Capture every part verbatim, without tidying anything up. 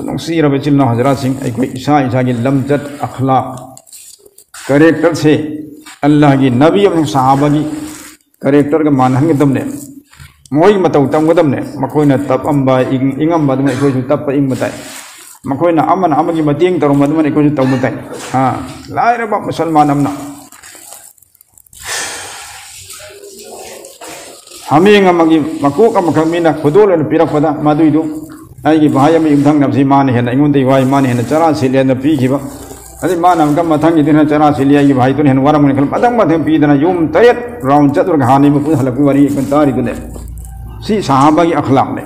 ꯅꯨꯡꯁꯤꯔꯕ ꯏꯆꯤꯜ ꯏꯅꯥꯎ ꯍꯖꯔꯥꯠꯁꯤꯡ, ꯑꯩꯈꯣꯏ ꯏꯁꯥ ꯏꯁꯥꯒꯤ ꯂꯝꯆꯠ ꯑꯈ꯭ꯂꯥꯛ, ꯀꯦꯔꯦꯛꯇꯔꯁꯦ ꯑꯜꯂꯥꯍꯒꯤ ꯅꯕꯤ ꯑꯃꯁꯨꯡ ꯁꯍꯥꯕꯥꯒꯤ ꯀꯦꯔꯦꯛꯇꯔꯒ ꯃꯥꯟꯅꯍꯟꯒꯗꯕꯅꯦ꯫ ꯃꯈꯣꯏꯒꯤ ꯃꯇꯧ ꯇꯝꯒꯗꯕꯅꯦ꯫ ꯃꯈꯣꯏꯅ ꯇꯞꯑꯝꯕ, ꯏꯪ-, ꯏꯪꯉꯝꯕ ꯑꯗꯨꯃꯥꯏꯅ ꯑꯩꯈꯣꯏꯁꯨ ꯇꯞꯄ ꯏꯪꯕ ꯇꯥꯏ꯫ ꯃꯈꯣꯏꯅ ꯑꯃꯅ ꯑꯃꯒꯤ ꯃꯇꯦꯡ ꯇꯧꯔꯝꯕ ꯑꯗꯨꯃꯥꯏꯅ ꯑꯩꯈꯣꯏꯁꯨ ꯇꯧꯕ ꯇꯥꯏ꯫ ꯑꯥ, ꯂꯥꯏꯔꯕ ꯃꯨꯁꯜꯃꯥꯟ ꯑꯃꯅ ꯍꯥꯃꯦꯡ ꯑꯃꯒꯤ ꯃꯀꯣꯛ ꯑꯃꯈꯛ ꯃꯤꯅ ꯈꯨꯗꯣꯜ ꯑꯣꯏꯅ ꯄꯤꯔꯛꯄꯗ, ꯃꯗꯨꯏꯗꯨ ꯑꯩꯒꯤ ꯚꯥꯏ ꯑꯃ ꯌꯨꯝꯊꯪꯅꯕꯁꯤ ꯃꯥꯅ ꯍꯦꯟꯅ ꯑꯩꯉꯣꯟꯗꯒꯤ ꯋꯥꯏ, ꯃꯥꯅ ꯍꯦꯟꯅ ꯆꯔꯥ ꯁꯤꯠꯂꯦꯅ ꯄꯤꯈꯤꯕ꯫ ꯑꯗꯩ ꯃꯥꯅ ꯑꯃꯨꯛꯀ ꯃꯊꯪꯒꯤꯗꯨꯅ ꯆꯔꯥ ꯁꯤꯠꯂꯤ, ꯑꯩꯒꯤ ꯚꯥꯏꯗꯨꯅ ꯍꯦꯟꯅ ꯋꯥꯔꯝꯒꯅꯤ ꯈꯜꯂ ꯃꯊꯪ ꯃꯊꯪ ꯄꯤꯗꯅ ꯌꯨꯝ ꯇꯔꯦꯠ ꯔꯥꯎꯟ ꯆꯠꯂꯨꯔꯒ ꯍꯥꯟꯅꯩ ꯃꯄꯨꯗ ꯍꯜꯂꯛꯄꯒꯤ ꯋꯥꯔꯤ ꯑꯩꯈꯣꯏꯅ ꯇꯥꯔꯤꯗꯨꯅꯦ꯫ ꯁꯤ ꯁꯍꯥꯕꯥꯒꯤ ꯑꯈ꯭ꯂꯥꯛꯅꯦ,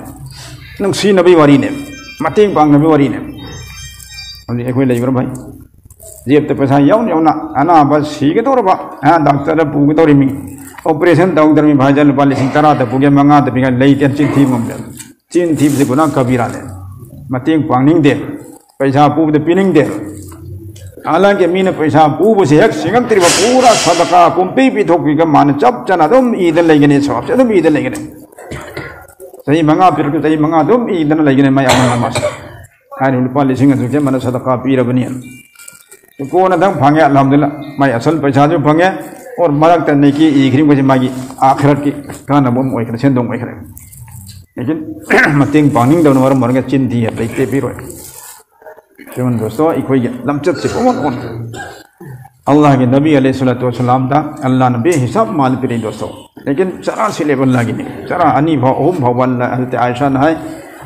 ꯅꯨꯡꯁꯤꯅꯕꯒꯤ ꯋꯥꯔꯤꯅꯦ, ꯃꯇꯦꯡ ꯄꯥꯡꯅꯕꯒꯤ ꯋꯥꯔꯤꯅꯦ꯫ ꯍꯧꯖꯤꯛ ꯑꯩꯈꯣꯏ ꯂꯩꯕ꯭ꯔꯥ ꯚꯥꯏ? ꯖꯦꯕꯇ ꯄꯩꯁꯥ ꯌꯥꯎꯅ ꯌꯥꯎꯅ ꯑꯅꯥꯕ ꯁꯤꯒꯗꯧꯔꯕ, ꯑ, ꯗꯥꯛꯇꯔꯗ ꯄꯨꯒꯗꯧꯔꯤꯃꯤ, ꯑꯣꯄꯔꯦꯁꯟ ꯇꯧꯗꯧꯔꯤꯃꯤ, ꯚꯥꯏꯖꯥꯟ ꯂꯨꯄꯥ ꯂꯤꯁꯤꯡ ꯇꯔꯥꯗ ꯄꯨꯒꯦ, ꯃꯉꯥꯗ ꯄꯤꯒꯦ ꯂꯩꯇꯦ꯫ ꯆꯤꯟ ꯊꯤꯕ ꯉꯝꯗꯦ꯫ ꯆꯤꯟ ꯊꯤꯕꯁꯤ ꯒꯨꯅꯥ ꯀꯕꯤꯔꯥꯅꯦ꯫ ꯃꯇꯦꯡ ꯄꯥꯡꯅꯤꯡꯗꯦ, ꯄꯩꯁꯥ ꯄꯨꯕꯗ ꯄꯤꯅꯤꯡꯗꯦ꯫ ꯍꯥꯂꯥꯟꯀꯤ ꯃꯤꯅ ꯄꯩꯁꯥ ꯄꯨꯕꯁꯦ ꯍꯦꯛ ꯁꯤꯡꯉꯛꯇ꯭ꯔꯤꯕ ꯄꯨꯔꯥ ꯁꯗꯀꯥ ꯄꯨꯝꯄꯤ ꯄꯤꯊꯣꯛꯄꯤꯒ ꯃꯥꯅ ꯆꯞ ꯆꯥꯅ ꯑꯗꯨꯝ ꯏꯗ ꯂꯩꯒꯅꯤ, ꯁꯋꯥꯕꯁꯦ ꯑꯗꯨꯝ ꯏꯗ ꯂꯩꯒꯅꯤ꯫ ꯆꯍꯤ ꯃꯉꯥ ꯄꯤꯔꯛꯇ ꯆꯍꯤ ꯃꯉꯥ ꯑꯗꯨꯝ ꯏꯗꯅ ꯂꯩꯒꯅꯤ ꯃꯥꯏ ꯑꯃ ꯑꯃꯁꯦ꯫ ꯍꯥꯏꯔꯤꯕ ꯂꯨꯄꯥ ꯂꯤꯁꯤꯡ ꯑꯗꯨ ꯆꯦ ꯃꯥꯅ ꯁꯗꯀꯥ ꯄꯤꯔꯕꯅꯤ꯫ ꯀꯣꯟꯅ ꯊꯪ ꯐꯪꯉꯦ, ꯑꯜꯍꯝꯗꯨꯂꯤꯜꯂꯥꯍ꯫ ꯃꯥꯏ ꯑꯁꯜ ꯄꯩꯁꯥꯁꯨ ꯐꯪꯉꯦ, ꯑꯣꯔ ꯃꯔꯛꯇ ꯅꯦꯀꯤ ꯏꯈ꯭ꯔꯤꯕꯁꯦ ꯃꯥꯒꯤ ꯑꯥꯈꯤꯔꯠꯀꯤ ꯀꯥꯟꯅꯕ ꯑꯃ ꯑꯣꯏꯈ꯭ꯔꯦ, ꯁꯦꯟꯗꯣꯡ ꯑꯣꯏꯈ꯭ꯔꯦ꯫ ꯂꯦꯀꯤꯟ ꯃꯇꯦꯡ ꯄꯥꯡꯅꯤꯡꯗꯕꯅ ꯃꯔꯝ ꯑꯣꯏꯔꯒ ꯆꯤꯟ ꯊꯤ ꯂꯩꯇꯦ, ꯄꯤꯔꯣꯏ꯫ ꯁꯤꯃꯟ ꯗꯣꯁꯇꯣ, ꯑꯩꯈꯣꯏꯒꯤ ꯂꯝꯆꯠꯁꯦ ꯄꯨꯡꯑꯣꯟ ꯑꯣꯟ꯫ ꯑꯜꯂꯥꯍꯒꯤ ꯅꯕꯤ ꯑꯂꯩꯍꯤ ꯁꯂꯥꯇꯨ ꯋꯁꯁꯂꯥꯝꯗ ꯑꯜꯂꯥꯍꯅ ꯕꯦꯍꯤꯁꯥꯕ ꯃꯥꯜ ꯄꯤꯔꯛꯏ ꯗꯣꯁꯇꯣ꯫ ꯂꯦꯀꯤꯟ ꯆꯔꯥ ꯁꯤꯜꯂꯦꯕ ꯑꯜꯂꯥꯍꯒꯤꯅꯤ꯫ ꯆꯔꯥ ꯑꯅꯤ ꯐꯥꯎ, ꯑꯍꯨꯝ ꯐꯥꯎꯕ ꯑꯜꯂꯥꯍ, ꯍꯖꯔꯠ ꯑꯥꯏꯁꯥꯅ ꯍꯥꯏ,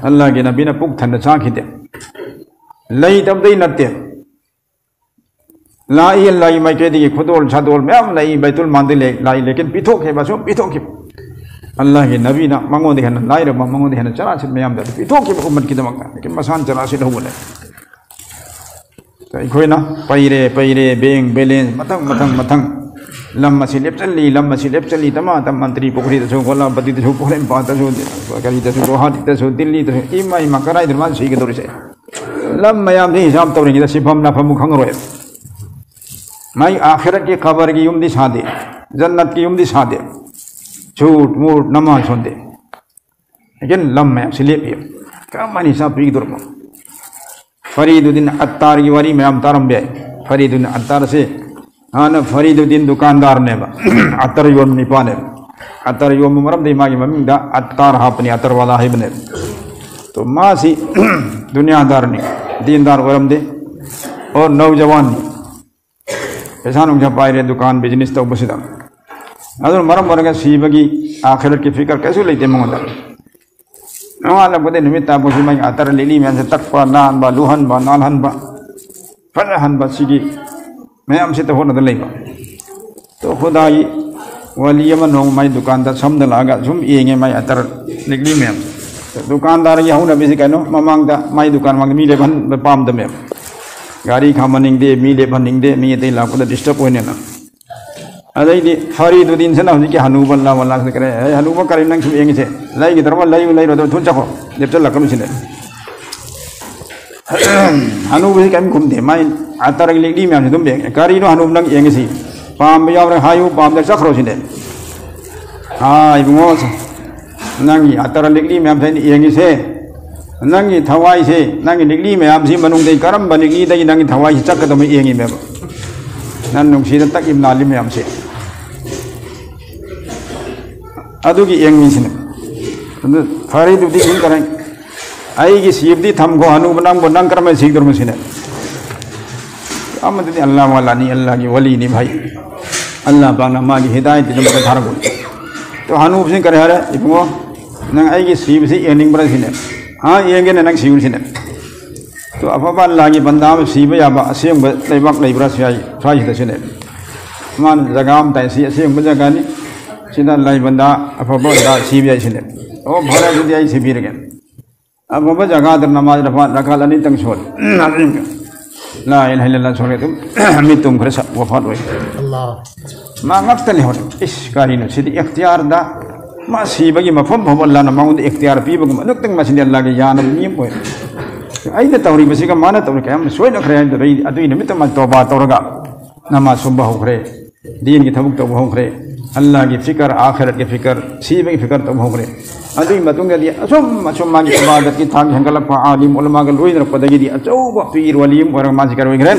ꯑꯜꯂꯥꯍꯒꯤ ꯅꯕꯤꯅ ꯄꯨꯛ ꯊꯟꯅ ꯆꯥꯈꯤꯗꯦ꯫ ꯂꯩꯇꯕꯗꯩ ꯅꯠꯇꯦ꯫ ꯂꯥꯛꯏ ꯑꯜꯂꯥꯍꯒꯤ ꯃꯥꯏꯀꯩꯗꯒꯤ ꯈꯨꯗꯣꯜ ꯁꯥꯗꯣꯜ ꯃꯌꯥꯝ ꯂꯩ, ꯕꯩꯇꯨꯜ ꯃꯥꯜꯗꯒꯤ ꯂꯩ, ꯂꯥꯛꯏ, ꯂꯦꯀꯤꯟ ꯄꯤꯊꯣꯛꯈꯤꯕ, ꯁꯨꯝ ꯄꯤꯊꯣꯛꯈꯤꯕ꯫ ꯑꯜꯂꯥꯍꯒꯤ ꯅꯕꯤꯅ ꯃꯉꯣꯟꯗ ꯍꯦꯟꯅ ꯂꯥꯏꯔꯕ, ꯃꯉꯣꯟꯗ ꯍꯦꯟꯅ ꯆꯔꯥ ꯁꯤꯟꯕ ꯌꯥꯝꯗꯕ ꯄꯤꯊꯣꯛꯈꯤꯕ ꯎꯝꯃꯠꯀꯤꯗꯃꯛꯇ, ꯂꯦꯀꯤꯟ ꯃꯁꯥꯅ ꯆꯔꯥ ꯁꯤꯠꯍꯧꯕꯅꯦ꯫ ꯑꯩꯈꯣꯏꯅ ꯄꯩꯔꯦ, ꯄꯩꯔꯦ, ꯕꯦꯡ ꯕꯦꯂꯦꯟꯁ ꯃꯊꯪ, ꯃꯊꯪ, ꯃꯊꯪ꯫ ꯂꯝ ꯑꯁꯤ ꯂꯦꯞꯆꯜꯂꯤ, ꯂꯝ ꯑꯁꯤ ꯂꯦꯞꯆꯜꯂꯤ, ꯇꯃꯥ ꯇꯝ ꯃꯟꯇ꯭ꯔꯤ ꯄꯨꯈ꯭ꯔꯤꯗꯁꯨ, ꯒꯣꯂꯥꯄꯇꯤꯗꯁꯨ, ꯄꯣꯔꯦꯝꯄꯥꯠꯇꯁꯨ, ꯀꯔꯤꯗꯁꯨ, ꯒꯨꯋꯥꯍꯥꯇꯤꯗꯁꯨ, ꯗꯤꯜꯂꯤꯗꯁꯨ, ꯏꯃꯥ, ꯏꯃꯥ, ꯀꯗꯥꯏꯗꯅꯣ ꯃꯥꯅ ꯁꯤꯒꯗꯧꯔꯤꯁꯦ? ꯂꯝ ꯃꯌꯥꯝꯁꯤ ꯍꯤꯁꯥꯕ ꯇꯧꯔꯤꯉꯩꯗ ꯁꯤꯐꯝ ꯂꯥꯛꯐꯝ ꯈꯪꯉꯔꯣꯏ꯫ ꯃꯥꯒꯤ ꯑꯥꯈꯤꯔꯠꯀꯤ ꯈꯕꯔꯒꯤ ꯌꯨꯝꯗꯤ ꯁꯥꯗꯦ, ꯖꯟꯅꯠꯀꯤ ꯌꯨꯝꯗꯤ ꯁꯥꯗꯦ, ꯁꯨꯠ ꯃꯨꯠ ꯅꯃꯥꯖ ꯁꯣꯟꯗꯦ꯫ ꯂꯦꯀꯤꯟ ꯂꯝ ꯃꯌꯥꯝꯁꯤ ꯂꯦꯞꯄꯤ꯫ ꯀꯔꯝꯍꯥꯏꯅ ꯍꯤꯁꯥꯕ ꯄꯤꯒꯗꯧꯔꯤꯅꯣ? ꯐꯔꯤꯗꯨꯗꯤꯟ ꯑꯠꯇꯥꯔꯒꯤ ꯋꯥꯔꯤ ꯃꯌꯥꯝ ꯇꯥꯔꯝꯕ ꯌꯥꯏ꯫ ꯐꯔꯤꯗꯨꯗꯤꯟ ꯑꯠꯇꯥꯔꯁꯦ ꯍꯥꯟꯅ ꯐꯔꯤꯗꯨꯗꯤꯟ ꯗꯨꯀꯥꯟꯗꯥꯔꯅꯦꯕ꯫ ꯑꯠꯇꯔ ꯌꯣꯟꯕ ꯅꯤꯄꯥꯅꯦꯕ꯫ ꯑꯠꯇꯔ ꯌꯣꯟꯕ ꯃꯔꯝꯗꯒꯤ ꯃꯥꯒꯤ ꯃꯃꯤꯡꯗ ꯑꯠꯇꯥꯔ ꯍꯥꯞꯄꯅꯤ, ꯑꯠꯇꯔ ꯋꯥꯂꯥ ꯍꯥꯏꯕꯅꯦꯕ꯫ ꯇꯣ ꯃꯥꯁꯤ ꯗꯨꯅꯤꯌꯥꯗꯥꯔꯅꯤ, ꯗꯤꯟꯗꯥꯔ ꯑꯣꯏꯔꯝꯗꯦ꯫ ꯑꯣ ꯅꯧꯖꯋꯥꯟꯅꯤ, ꯄꯩꯁꯥ ꯅꯨꯡꯁꯥ ꯄꯥꯏꯔꯦ, ꯗꯨꯀꯥꯟ ꯕꯤꯖꯤꯅꯦꯁ ꯇꯧꯕꯁꯤꯗ꯫ ꯑꯗꯨꯅ ꯃꯔꯝ ꯑꯣꯏꯔꯒ ꯁꯤꯕꯒꯤ ꯑꯥꯈꯤꯔꯠꯀꯤ ꯐꯤꯀꯔ ꯀꯩꯁꯨ ꯂꯩꯇꯦ ꯃꯉꯣꯟꯗ꯫ ꯅꯣꯡꯉꯥꯜꯂꯛꯄꯗ ꯅꯨꯃꯤꯠ ꯇꯥꯕꯁꯤ ꯃꯥꯒꯤ ꯑꯇꯔ ꯂꯤꯛꯂꯤ ꯃꯌꯥꯝꯁꯦ ꯇꯛꯄ, ꯅꯥꯟꯕ, ꯂꯨꯍꯟꯕ, ꯅꯥꯜꯍꯟꯕ, ꯐꯖꯍꯟꯕ, ꯁꯤꯒꯤ ꯃꯌꯥꯝꯁꯤꯗ ꯍꯣꯠꯅꯗ ꯂꯩꯕ꯫ ꯇꯣ ꯈꯨꯗꯥꯒꯤ ꯋꯥꯂꯤ ꯑꯃ ꯅꯣꯡꯃ ꯃꯥꯏ ꯗꯨꯀꯥꯟꯗ ꯁꯝꯗ ꯂꯥꯛꯑꯒ ꯁꯨꯝ ꯌꯦꯡꯉꯦ ꯃꯥꯏ ꯑꯇꯔ ꯂꯤꯛꯂꯤ ꯃꯌꯥꯝ꯫ ꯗꯨꯀꯥꯟꯗꯥꯔꯒꯤ ꯍꯧꯅꯕꯤꯁꯤ ꯀꯩꯅꯣ, ꯃꯃꯥꯡꯗ ꯃꯥꯏ ꯗꯨꯀꯥꯟ ꯃꯃꯥꯡꯗ ꯃꯤ ꯂꯦꯞꯍꯟꯕ ꯄꯥꯝꯗꯕꯅꯦꯕ꯫ ꯒꯥꯔꯤ ꯈꯥꯝꯍꯟꯅꯤꯡꯗꯦ, ꯃꯤ ꯂꯦꯞꯍꯟꯅꯤꯡꯗꯦ, ꯃꯤ ꯑꯇꯩ ꯂꯥꯛꯄꯗ ꯗꯤꯁꯇꯔꯕ ꯑꯣꯏꯅꯦꯅ꯫ ꯑꯗꯩꯗꯤ ꯐꯔꯤꯗꯨꯗꯤꯟꯁꯤꯅ ꯍꯧꯖꯤꯛꯀꯤ ꯍꯅꯨꯕ ꯂꯥ ꯋꯥꯂꯥꯁꯤꯗ ꯀꯔꯤ, "ꯑꯦ, ꯍꯅꯨꯕ ꯀꯔꯤ ꯅꯪ ꯁꯨꯝ ꯌꯦꯡꯉꯤꯁꯦ? ꯂꯩꯒꯗ꯭ꯔꯕ ꯂꯩꯌꯨ, ꯂꯩꯔꯣꯏꯗꯕ ꯊꯨꯅ ꯆꯠꯈ꯭ꯔꯣ, ꯂꯦꯞꯆꯜꯂꯛꯀꯅꯨ ꯁꯤꯅꯦ꯫" ꯍꯅꯨꯕꯁꯤ ꯀꯔꯤꯝ ꯈꯨꯝꯗꯦ, ꯃꯥꯏ ꯑꯇꯔꯒꯤ ꯂꯤꯛꯂꯤ ꯃꯌꯥꯝꯁꯤ ꯑꯗꯨꯝ ꯌꯦꯡꯉꯦ꯫ "ꯀꯔꯤꯅꯣ ꯍꯅꯨꯕ ꯅꯪ ꯌꯦꯡꯉꯤꯁꯤ? ꯄꯥꯝꯕ ꯌꯥꯎꯔꯦ ꯍꯥꯏꯌꯨ, ꯄꯥꯝꯗ꯭ꯔꯦ ꯆꯠꯈ꯭ꯔꯣ ꯁꯤꯅꯦ꯫ ꯍꯥ ꯏꯕꯨꯡꯉꯣ, ꯅꯪꯒꯤ ꯑꯇꯔ ꯂꯤꯛꯂꯤ ꯃꯌꯥꯝꯁꯦ ꯑꯩꯅ ꯌꯦꯡꯉꯤꯁꯦ, ꯅꯪꯒꯤ ꯊꯋꯥꯏꯁꯦ, ꯅꯪꯒꯤ ꯂꯤꯛꯂꯤ ꯃꯌꯥꯝꯁꯤ ꯃꯅꯨꯡꯗꯒꯤ ꯀꯔꯝꯕ ꯂꯤꯛꯂꯤꯗꯒꯤ ꯅꯪꯒꯤ ꯊꯋꯥꯏꯁꯤ ꯆꯠꯀꯗꯕ ꯌꯦꯡꯉꯤꯃꯦꯕ꯫ ꯅꯪ ꯅꯨꯡꯁꯤꯗ ꯇꯛꯏꯕ ꯅꯥꯜꯂꯤ ꯃꯌꯥꯝꯁꯦ, ꯑꯗꯨꯒꯤ ꯌꯦꯡꯉꯤꯁꯤꯅꯦ꯫" ꯑꯗꯨ ꯐꯔꯤꯗꯨꯗꯤ ꯁꯨꯝ ꯀꯔꯤ, "ꯑꯩꯒꯤ ꯁꯤꯕꯗꯤ ꯊꯝꯈꯣ, ꯍꯅꯨꯕ ꯅꯪꯕꯨ ꯅꯪ ꯀꯔꯝꯍꯥꯏꯅ ꯁꯤꯗꯧꯔꯤꯕ ꯁꯤꯅꯦ?" ꯑꯃꯗꯨꯗꯤ ꯑꯜꯂꯥ ꯋꯥꯂꯥꯅꯤ, ꯑꯜꯂꯥꯒꯤ ꯋꯥꯂꯤꯅꯤ ꯚꯥꯏ꯫ ꯑꯜꯂꯥ ꯄꯥꯛꯅ ꯃꯥꯒꯤ ꯍꯤꯗꯥꯌꯠꯇꯨꯗ ꯃꯗ ꯊꯥꯔꯛꯄꯅꯤ꯫ ꯇꯣ ꯍꯅꯨꯕꯁꯤꯅ ꯀꯔꯤ ꯍꯥꯏꯔꯦ? "ꯏꯕꯨꯡꯉꯣ, ꯅꯪ ꯑꯩꯒꯤ ꯁꯤꯕꯁꯤ ꯌꯦꯡꯅꯤꯡꯕ꯭ꯔꯥ ꯁꯤꯅꯦ?" "ꯍꯥ, ꯌꯦꯡꯒꯦꯅꯦ, ꯅꯪ ꯁꯤꯕꯁꯤꯅꯦ꯫" ꯇꯣ ꯑꯐꯕ ꯑꯜꯂꯥꯒꯤ ꯕꯟꯗꯥ ꯑꯃ ꯁꯤꯕ ꯌꯥꯕ ꯑꯁꯦꯡꯕ ꯂꯩꯕꯥꯛ ꯂꯩꯕ꯭ꯔꯥ ꯁ꯭ꯋꯥꯏ-, ꯁ꯭ꯋꯥꯏꯁꯤꯗ ꯁꯤꯅꯦ꯫ ꯃꯥꯅ ꯖꯒꯥ ꯑꯃ ꯇꯥꯏ, ꯁꯤ ꯑꯁꯦꯡꯕ ꯖꯒꯥꯅꯤ, ꯁꯤꯗ ꯑꯜꯂꯥꯒꯤ ꯕꯟꯗꯥ ꯑꯐꯕ ꯑꯜꯂꯥ ꯁꯤꯕ ꯌꯥꯏ ꯁꯤꯅꯦ꯫ "ꯑꯣ ꯐꯔꯦ, ꯑꯗꯨꯗꯤ ꯑꯩ ꯁꯤꯕꯤꯔꯒꯦ꯫" ꯑꯐꯕ ꯖꯒꯥꯗ ꯅꯃꯥꯖ ꯔꯐꯥ ꯔꯀꯥꯠ ꯑꯅꯤꯇꯪ ꯁꯣꯜꯂꯦ꯫ ꯂꯥ ꯏꯂꯥꯍ ꯏꯜꯂꯜꯂꯥꯍ ꯁꯣꯜꯂꯦ ꯑꯗꯨꯝ ꯃꯤꯠ ꯇꯨꯝꯈ꯭ꯔꯦ, ꯁ-, ꯋꯐꯥꯠ ꯑꯣꯏ꯫ ꯑꯜꯂꯥꯍ꯫ ꯃꯥ ꯉꯛꯇ ꯂꯩꯍꯧꯔꯦ꯫ ꯏꯁ, ꯀꯔꯤꯅꯣ ꯁꯤꯗꯤ ꯏꯈꯇꯤꯌꯥꯔꯗ ꯃꯥ ꯁꯤꯕꯒꯤ ꯃꯐꯝ ꯐꯥꯎꯕ ꯑꯜꯂꯥꯍꯅ ꯃꯉꯣꯟꯗ ꯏꯈꯇꯤꯌꯥꯔ ꯄꯤꯕꯒꯨꯝꯕ ꯑꯗꯨꯛꯇꯪ ꯃꯁꯤꯗꯤ ꯑꯜꯂꯥꯍꯒꯤ ꯌꯥꯅꯕ ꯃꯤ ꯑꯃ ꯑꯣꯏꯔꯦ꯫ ꯑꯩꯅ ꯇꯧꯔꯤꯕꯁꯤꯒ ꯃꯥꯅ ꯇꯧꯔꯤ ꯀꯌꯥꯝ ꯁꯣꯏꯅꯈ꯭ꯔꯦ ꯍꯥꯏꯕꯗꯨꯗ ꯑꯩ ꯑꯗꯨꯒꯤ ꯅꯨꯃꯤꯠꯇ ꯃꯥ ꯇꯣꯕꯥ ꯇꯧꯔꯒ ꯅꯃꯥꯖ ꯁꯣꯟꯕ ꯍꯧꯈ꯭ꯔꯦ꯫ ꯗꯤꯟꯒꯤ ꯊꯕꯛ ꯇꯧꯕ ꯍꯧꯈ꯭ꯔꯦ꯫ ꯑꯜꯂꯥꯍꯒꯤ ꯐꯤꯀꯔ, ꯑꯥꯈꯤꯔꯠꯀꯤ ꯐꯤꯀꯔ, ꯁꯤꯕꯒꯤ ꯐꯤꯀꯔ ꯇꯧꯕ ꯍꯧꯈ꯭ꯔꯦ꯫ ꯑꯗꯨꯒꯤ ꯃꯇꯨꯡꯗꯗꯤ ꯑꯁꯨꯝ ꯑꯁꯨꯝ ꯃꯥꯒꯤ ꯏꯕꯥꯗꯠꯀꯤ ꯊꯥꯛ ꯍꯦꯟꯒꯠꯂꯛꯄ, ꯑꯥꯂꯤꯝ ꯎꯂꯃꯥꯒ ꯂꯣꯏꯅꯔꯛꯄꯗꯒꯤꯗꯤ ꯑꯆꯧꯕ ꯄꯤꯔ ꯋꯥꯂꯤ ꯑꯃ ꯑꯣꯏꯔꯒ ꯃꯥꯁꯤ ꯀꯔꯤ ꯑꯣꯏꯈ꯭ꯔꯦ?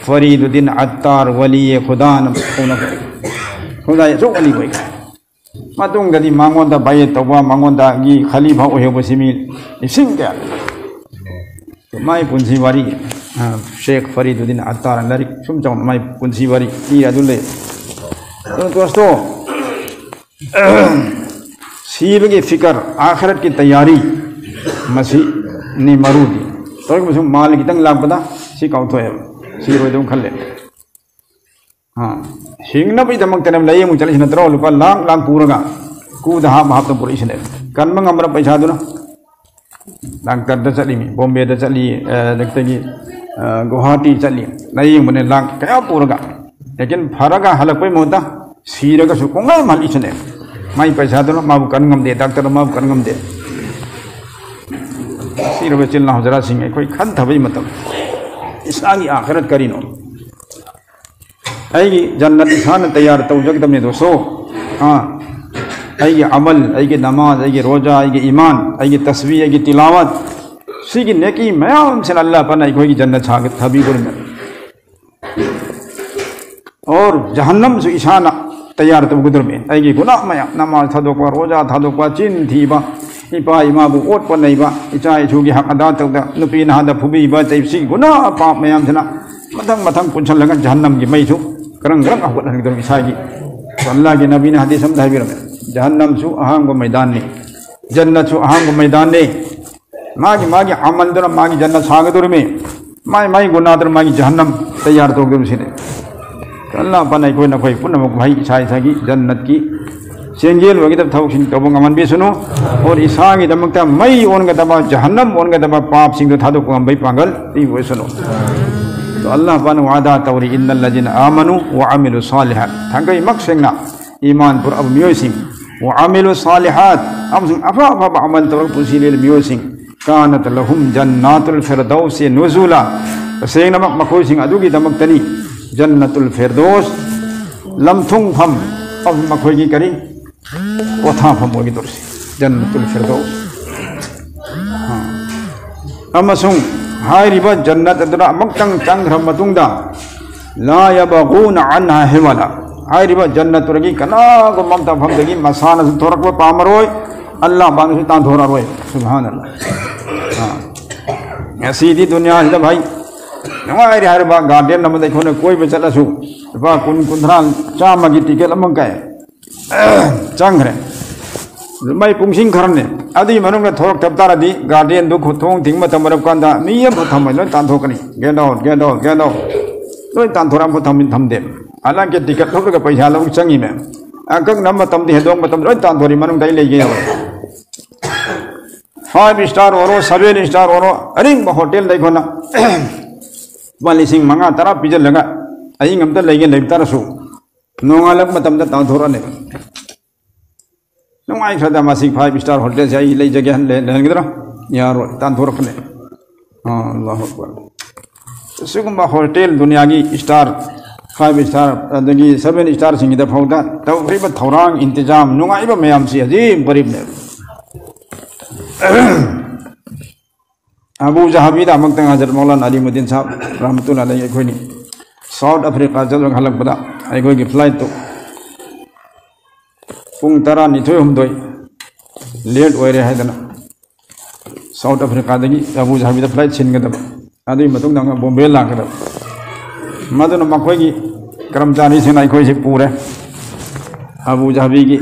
ꯐꯔꯤꯗꯨꯗꯤꯟ ꯑꯠꯇꯥꯔ ꯋꯥꯂꯤꯌꯦ ꯈꯨꯗꯥꯅ ꯀꯧꯅꯈ꯭ꯔꯦ꯫ ꯈꯨꯗꯥꯏ ꯑꯆꯧꯕ ꯋꯥꯂꯤ ꯑꯣꯏꯈ꯭ꯔꯦ꯫ ꯃꯇꯨꯡꯗꯗꯤ ꯃꯉꯣꯟꯗ ꯕꯥꯌꯦꯠ ꯇꯧꯕ, ꯃꯉꯣꯟꯗꯒꯤ ꯈꯂꯤꯐꯥ ꯑꯣꯏꯍꯧꯕꯁꯤ ꯃꯤ ꯂꯤꯁꯤꯡ ꯀꯌꯥ? ꯃꯥꯏ ꯄꯨꯟꯁꯤ ꯋꯥꯔꯤ, ꯑ, ꯁꯦꯈ ꯐꯔꯤꯗꯨꯗꯤꯟ ꯑꯠꯇꯥꯔ ꯂꯥꯏꯔꯤꯛ ꯁꯨꯝ ꯆꯥꯎꯅ ꯃꯥꯏ ꯄꯨꯟꯁꯤ ꯋꯥꯔꯤ ꯏꯔ ꯑꯗꯨ ꯂꯩ꯫ ꯑꯗꯨ ꯗꯣꯁꯇꯣ, ꯁꯤꯕꯒꯤ ꯐꯤꯀꯔ, ꯑꯥꯈꯤꯔꯠꯀꯤ ꯇꯌꯥꯔꯤ, ꯃꯁꯤꯅꯤ ꯃꯔꯨꯗꯤ꯫ ꯇꯧꯔꯤꯕ ꯁꯨꯝ ꯃꯥꯜ ꯈꯤꯇꯪ ꯂꯥꯛꯄꯗ ꯁꯤ ꯀꯥꯎꯊꯣꯛꯑꯦꯕ, ꯁꯤꯔꯣꯏꯗꯧ ꯈꯜꯂꯦ꯫ ꯑꯥ, ꯍꯤꯡꯅꯕꯒꯤꯗꯃꯛꯇꯅꯦꯕ ꯂꯥꯏꯌꯦꯡꯕ ꯆꯠꯂꯤꯁꯤ ꯅꯠꯇ꯭ꯔꯣ? ꯂꯨꯄꯥ ꯂꯥꯛ ꯂꯥꯛ ꯄꯨꯔꯒ, ꯀꯨꯗ ꯍꯥꯞ ꯍꯥꯞꯇ ꯄꯨꯔꯛꯏꯁꯤꯅꯦ꯫ ꯀꯟꯕ ꯉꯝꯕ꯭ꯔꯥ ꯄꯩꯁꯥꯗꯨꯅ? ꯗꯥꯛꯇꯔꯗ ꯆꯠꯂꯤꯃꯤ, ꯕꯣꯝꯕꯦꯗ ꯆꯠꯂꯤ, ꯑ, ꯑꯗꯒꯤ, ꯑ, ꯒꯨꯋꯥꯍꯥꯇꯤ ꯆꯠꯂꯤ, ꯂꯥꯏꯌꯦꯡꯕꯅꯦ ꯂꯥꯛ ꯀꯌꯥ ꯄꯨꯔꯒ꯫ ꯂꯦꯀꯤꯟ ꯐꯔꯒ ꯍꯜꯂꯛꯄꯩ ꯃꯍꯨꯠꯇ ꯁꯤꯔꯒꯁꯨ ꯀꯣꯡꯒꯥꯏ ꯑꯃ ꯍꯜꯂꯛꯏꯁꯤꯅꯦ꯫ ꯃꯥꯏ ꯄꯩꯁꯥꯗꯨꯅ ꯃꯥꯕꯨ ꯀꯟ ꯉꯝꯗꯦ, ꯗꯥꯛꯇꯔꯅ ꯃꯥꯕꯨ ꯀꯟ ꯉꯝꯗꯦ꯫ ꯁꯤꯔꯕ ꯏꯆꯤꯜ ꯏꯅꯥꯎ ꯍꯖꯔꯥꯁꯤꯡ, ꯑꯩꯈꯣꯏ ꯈꯟꯊꯕꯒꯤ ꯃꯇꯝ, ꯏꯁꯥꯒꯤ ꯑꯥꯈꯤꯔꯠ ꯀꯔꯤꯅꯣ? ꯑꯩꯒꯤ ꯖꯟꯅꯠ ꯏꯁꯥꯅ ꯇꯌꯥꯔ ꯇꯧꯖꯒꯗꯕꯅꯤ ꯗꯣꯁꯣ꯫ ꯑꯥ, ꯑꯩꯒꯤ ꯑꯃꯜ, ꯑꯩꯒꯤ ꯅꯃꯥꯖ, ꯑꯩꯒꯤ ꯔꯣꯖꯥ, ꯑꯩꯒꯤ ꯏꯃꯥꯟ, ꯑꯩꯒꯤ ꯇꯁꯕꯤ, ꯑꯩꯒꯤ ꯇꯤꯂꯥꯋꯠ, ꯁꯤꯒꯤ ꯅꯦꯀꯤ ꯃꯌꯥꯝꯁꯤꯅ ꯑꯜꯂꯥꯍ ꯄꯥꯛꯅ ꯑꯩꯈꯣꯏꯒꯤ ꯖꯟꯅꯠ ꯁꯥꯒ-, ꯊꯥꯕꯤꯗꯣꯔꯤꯕꯅꯤ꯫ ꯑꯣꯔ ꯖꯍꯟꯅꯝꯁꯨ ꯏꯁꯥꯅ ꯇꯌꯥꯔ ꯇꯧꯒꯗꯧꯔꯤꯕꯅꯤ꯫ ꯑꯩꯒꯤ ꯒꯨꯅꯥꯍ ꯃꯌꯥꯝ, ꯅꯃꯥꯖ ꯊꯥꯗꯣꯛꯄ, ꯔꯣꯖꯥ ꯊꯥꯗꯣꯛꯄ, ꯆꯤꯟ ꯊꯤꯕ, ꯏꯄꯥ ꯏꯃꯥꯕꯨ ꯑꯣꯠꯄ ꯅꯩꯕ, ꯏꯆꯥ ꯏꯁꯨꯒꯤ ꯍꯛ ꯑꯗꯥ ꯇꯧꯗ, ꯅꯨꯄꯤ ꯅꯍꯥꯗ ꯐꯨꯕꯤꯕ, ꯇꯩ-, ꯁꯤꯒꯤ ꯒꯨꯅꯥꯍ ꯄꯥꯞ ꯃꯌꯥꯝꯁꯤꯅ ꯃꯊꯪ ꯃꯊꯪ ꯄꯨꯟꯁꯤꯜꯂꯒ ꯖꯍꯟꯅꯝꯒꯤ ꯃꯩꯁꯨ ꯀꯔꯪ ꯀꯔꯪ ꯍꯧꯒꯠꯍꯟꯒꯗꯧꯔꯤꯕꯅꯤ ꯏꯁꯥꯒꯤ꯫ ꯑꯜꯂꯥꯍꯒꯤ ꯅꯕꯤꯅ ꯍꯗꯤꯁ ꯑꯃꯗ ꯍꯥꯏꯕꯤꯔꯝꯃꯦ, "ꯖꯍꯟꯅꯝꯁꯨ ꯑꯍꯥꯡꯕ ꯃꯩꯗꯥꯟꯅꯤ, ꯖꯟꯅꯠꯁꯨ ꯑꯍꯥꯡꯕ ꯃꯩꯗꯥꯟꯅꯤ"꯫ ꯃꯥꯒꯤ ꯃꯥꯒꯤ ꯑꯃꯜꯗꯨꯅ ꯃꯥꯒꯤ ꯖꯟꯅꯠ ꯁꯥꯒꯗꯧꯔꯤꯃꯤ, ꯃꯥꯒꯤ ꯃꯥꯒꯤ ꯒꯨꯅꯥꯗꯨꯅ ꯃꯥꯒꯤ ꯖꯍꯟꯅꯝ ꯇꯌꯥꯔ ꯇꯧꯒꯗꯧꯔꯤꯕꯁꯤꯅꯤ꯫ ꯑꯜꯂꯥꯍ ꯄꯥꯛꯅ ꯑꯩꯈꯣꯏ ꯅꯈꯣꯏ ꯄꯨꯝꯅꯃꯛ ꯃꯍꯩ ꯏꯁꯥ ꯏꯁꯥꯒꯤ ꯖꯟꯅꯠꯀꯤ ꯆꯦꯡꯖꯦꯜ ꯑꯣꯏꯒꯗꯕ ꯊꯕꯛꯁꯤꯡ ꯇꯧꯕ ꯉꯝꯍꯟꯕꯤꯁꯅꯨ꯫ ꯑꯣꯔ ꯏꯁꯥꯒꯤꯗꯃꯛꯇ ꯃꯩ ꯑꯣꯟꯒꯗꯕ, ꯖꯍꯟꯅꯝ ꯑꯣꯟꯒꯗꯕ ꯄꯥꯞꯁꯤꯡꯗꯨ ꯊꯥꯗꯣꯛꯄ ꯉꯝꯕꯒꯤ ꯄꯥꯡꯒꯜ ꯄꯤꯕ ꯑꯣꯏꯁꯅꯨ꯫ ꯑꯗꯣ ꯑꯜꯂꯥꯍ ꯄꯥꯛꯅ ꯋꯥꯗꯥ ꯇꯧꯔꯤ, "ꯏꯟꯅꯜꯂꯖꯤꯅ ꯑꯥꯃꯅꯨ ꯋꯥ ꯑꯃꯤꯂꯨ ꯁꯥꯂꯤꯍꯥꯠ", ꯊꯥꯡꯒꯩꯃꯛ ꯁꯦꯡꯅ ꯏꯃꯥꯟ ꯄꯨꯔꯛꯑꯕ ꯃꯤꯑꯣꯏꯁꯤꯡ, "ꯋꯥ ꯑꯃꯤꯂꯨ ꯁꯥꯂꯤꯍꯥꯠ", ꯑꯃꯁꯨꯡ ꯑꯐ ꯑꯐꯕ ꯑꯃꯜ ꯇꯧꯔꯒ ꯄꯨꯟꯁꯤ ꯂꯦꯜꯂꯤꯕ ꯃꯤꯑꯣꯏꯁꯤꯡ, "ꯀꯥꯅꯠ ꯂꯍꯨꯝ ꯖꯟꯅꯥꯇꯨꯜ ꯐꯤꯔꯗꯧꯁꯤ ꯅꯨꯖꯨꯂꯥ", ꯇꯁꯦꯡꯅꯃꯛ ꯃꯈꯣꯏꯁꯤꯡ ꯑꯗꯨꯒꯤꯗꯃꯛꯇꯅꯤ ꯖꯟꯅꯇꯨꯜ ꯐꯤꯔꯗꯣꯁ ꯂꯝꯊꯨꯡꯐꯝ ꯃꯈꯣꯏꯒꯤ ꯀꯔꯤ ꯄꯣꯊꯥꯐꯝ ꯑꯣꯏꯒꯗꯧꯔꯤꯁꯤ ꯖꯟꯅꯇꯨꯜ ꯐꯤꯔꯗꯧꯁ꯫ ꯑꯃꯁꯨꯡ ꯍꯥꯏꯔꯤꯕ ꯖꯟꯅꯠ ꯑꯗꯨꯗ ꯑꯃꯨꯛꯇꯪ ꯆꯪꯈ꯭ꯔ ꯃꯇꯨꯡꯗ, ꯂꯥ ꯌꯕꯒꯨꯅ ꯑꯟꯍꯥ ꯍꯤꯋꯥꯂꯥ, ꯍꯥꯏꯔꯤꯕ ꯖꯟꯅꯠꯇꯨꯗꯒꯤ ꯀꯅꯥꯒꯨꯝꯕ ꯑꯃꯇ ꯃꯐꯝꯗꯒꯤ ꯃꯁꯥꯅꯁꯨ ꯊꯣꯔꯛꯄ ꯄꯥꯝꯃꯔꯣꯏ, ꯑꯜꯂꯥꯍ ꯄꯥꯛꯅꯁꯨ ꯇꯥꯟꯊꯣꯔꯛꯑꯔꯣꯏ꯫ ꯁꯨꯕꯍꯥꯅꯜꯂꯥꯍ꯫ ꯑꯥ꯫ ꯉꯁꯤꯗꯤ ꯗꯨꯅꯤꯌꯥꯁꯤꯗ ꯚꯥꯏ, ꯅꯨꯡꯉꯥꯏꯔꯦ ꯍꯥꯏꯔꯕ ꯒꯥꯔꯗꯦꯟ ꯑꯃꯗ ꯑꯩꯈꯣꯏꯅ ꯀꯣꯏꯕ ꯆꯠꯂꯁꯨ, ꯂꯨꯄꯥ ꯀꯨꯟ, ꯀꯨꯟꯊ꯭ꯔꯥ, ꯆꯥꯝꯃꯒꯤ ꯇꯤꯀꯦꯠ ꯑꯃ ꯀꯛꯑꯦ, ꯆꯪꯈ꯭ꯔꯦ꯫ ꯃꯩ ꯄꯨꯡꯁꯤꯡ ꯈꯔꯅꯦ꯫ ꯑꯗꯨꯒꯤ ꯃꯅꯨꯡꯗ ꯊꯣꯛꯂꯛꯇꯕ ꯇꯥꯔꯗꯤ, ꯒꯥꯔꯗꯦꯟꯗꯨ ꯈꯨꯊꯣꯡ ꯊꯤꯡꯕ ꯃꯇꯝ ꯑꯣꯏꯔꯞ ꯀꯥꯟꯗ ꯃꯤ ꯑꯃꯐꯥꯎ ꯊꯝꯃꯣꯏ, ꯂꯣꯏ ꯇꯥꯟꯊꯣꯛꯀꯅꯤ꯫ "Get out, get out, get out!" ꯂꯣꯏ ꯇꯥꯟꯊꯣꯔꯛꯑ ꯑꯃꯐꯥꯎ ꯊꯝ-, ꯊꯝꯗꯦ꯫ ꯍꯥꯟꯅꯒꯤ ꯇꯤꯀꯦꯠ ꯂꯧꯔꯒ ꯄꯩꯁꯥ ꯂꯧ ꯆꯪꯉꯤꯃꯦ꯫ ꯑꯀꯛꯅꯕ ꯃꯇꯝꯗꯤ, ꯍꯦꯟꯗꯣꯛꯄ ꯃꯇꯝꯗ ꯂꯣꯏ ꯇꯥꯟꯊꯣꯔꯛꯏ, ꯃꯅꯨꯡꯗ ꯑꯩ ꯂꯩꯒꯦ ꯌꯥꯔꯣꯏ꯫ Five star ꯑꯣꯏꯔꯣ, seven star ꯑꯣꯏꯔꯣ, ꯑꯔꯤꯡꯕ ꯍꯣꯇꯦꯜꯗ ꯑꯩꯈꯣꯏꯅ ꯂꯨꯄꯥ ꯂꯤꯁꯤꯡ ꯃꯉꯥ, ꯇꯔꯥ ꯄꯤꯁꯤꯜꯂꯒ ꯑꯍꯤꯡ ꯑꯝꯇ ꯂꯩꯒꯦ ꯂꯩꯕ ꯇꯥꯔꯁꯨ, ꯅꯣꯡꯉꯥꯜꯂꯛꯄ ꯃꯇꯝꯗ ꯇꯥꯟꯊꯣꯔꯛꯑꯅꯦꯕ꯫ ꯅꯨꯡꯉꯥꯏꯈ꯭ꯔꯗ ꯃꯁꯤ five star ꯍꯣꯇꯦꯜꯁꯦ ꯑꯩ ꯂꯩꯖꯒꯦ ꯍꯥꯏꯅ ꯂꯩ-, ꯂꯩꯍꯟꯒꯗ꯭ꯔꯥ? ꯌꯥꯔꯣꯏ, ꯇꯥꯟꯊꯣꯔꯛꯀꯅꯤ꯫ ꯑꯥ, ꯑꯜꯂꯥꯍꯨ ꯑꯛꯕꯔ꯫ ꯑꯁꯤꯒꯨꯝꯕ ꯍꯣꯇꯦꯜ ꯗꯨꯅꯤꯌꯥꯒꯤ star, five star, ꯑꯗꯒꯤ seven starꯁꯤꯡꯒꯤꯗ ꯐꯥꯎꯗ ꯇꯧꯈ꯭ꯔꯤꯕ ꯊꯧꯔꯥꯡ, ꯏꯟꯇꯤꯖꯥꯝ, ꯅꯨꯡꯉꯥꯏꯕ ꯃꯌꯥꯝꯁꯤ ꯑꯖꯤꯝ ꯒꯔꯤꯕꯅꯦꯕ꯫ ꯑꯕꯨ ꯖꯍꯥꯕꯤꯗ ꯑꯃꯨꯛꯇꯪ ꯍꯖꯔꯠ ꯃꯧꯂꯥꯅꯥ ꯑꯂꯤꯃꯨꯗꯤꯟ ꯁꯥꯍꯕ ꯔꯍꯃꯇꯨꯜꯂꯥꯍꯤ ꯑꯂꯩꯍꯤ ꯑꯩꯈꯣꯏꯅꯤ ꯁꯥꯎꯠ ꯑꯐ꯭ꯔꯤꯀꯥ ꯆꯠꯂꯒ ꯍꯜꯂꯛꯄꯗ ꯑꯩꯈꯣꯏꯒꯤ flightꯇꯨ ꯄꯨꯡ ꯇꯔꯥꯅꯤꯊꯣꯏ ꯍꯨꯝꯗꯣꯏ late ꯑꯣꯏꯔꯦ ꯍꯥꯏꯗꯅ ꯁꯥꯎꯠ ꯑꯐ꯭ꯔꯤꯀꯥꯗꯒꯤ ꯑꯕꯨ ꯖꯍꯥꯕꯤꯗ flight ꯁꯤꯟꯒꯗꯕ, ꯑꯗꯨꯒꯤ ꯃꯇꯨꯡꯗ ꯑꯃꯨꯛ ꯕꯣꯝꯕꯦ ꯂꯥꯛꯀꯗꯕ꯫ ꯃꯗꯨꯅ ꯃꯈꯣꯏꯒꯤ ꯀꯔꯃꯆꯥꯔꯤꯁꯤꯡꯅ ꯑꯩꯈꯣꯏꯁꯤ ꯄꯨꯔꯦ ꯑꯕꯨ ꯖꯍꯥꯕꯤꯒꯤ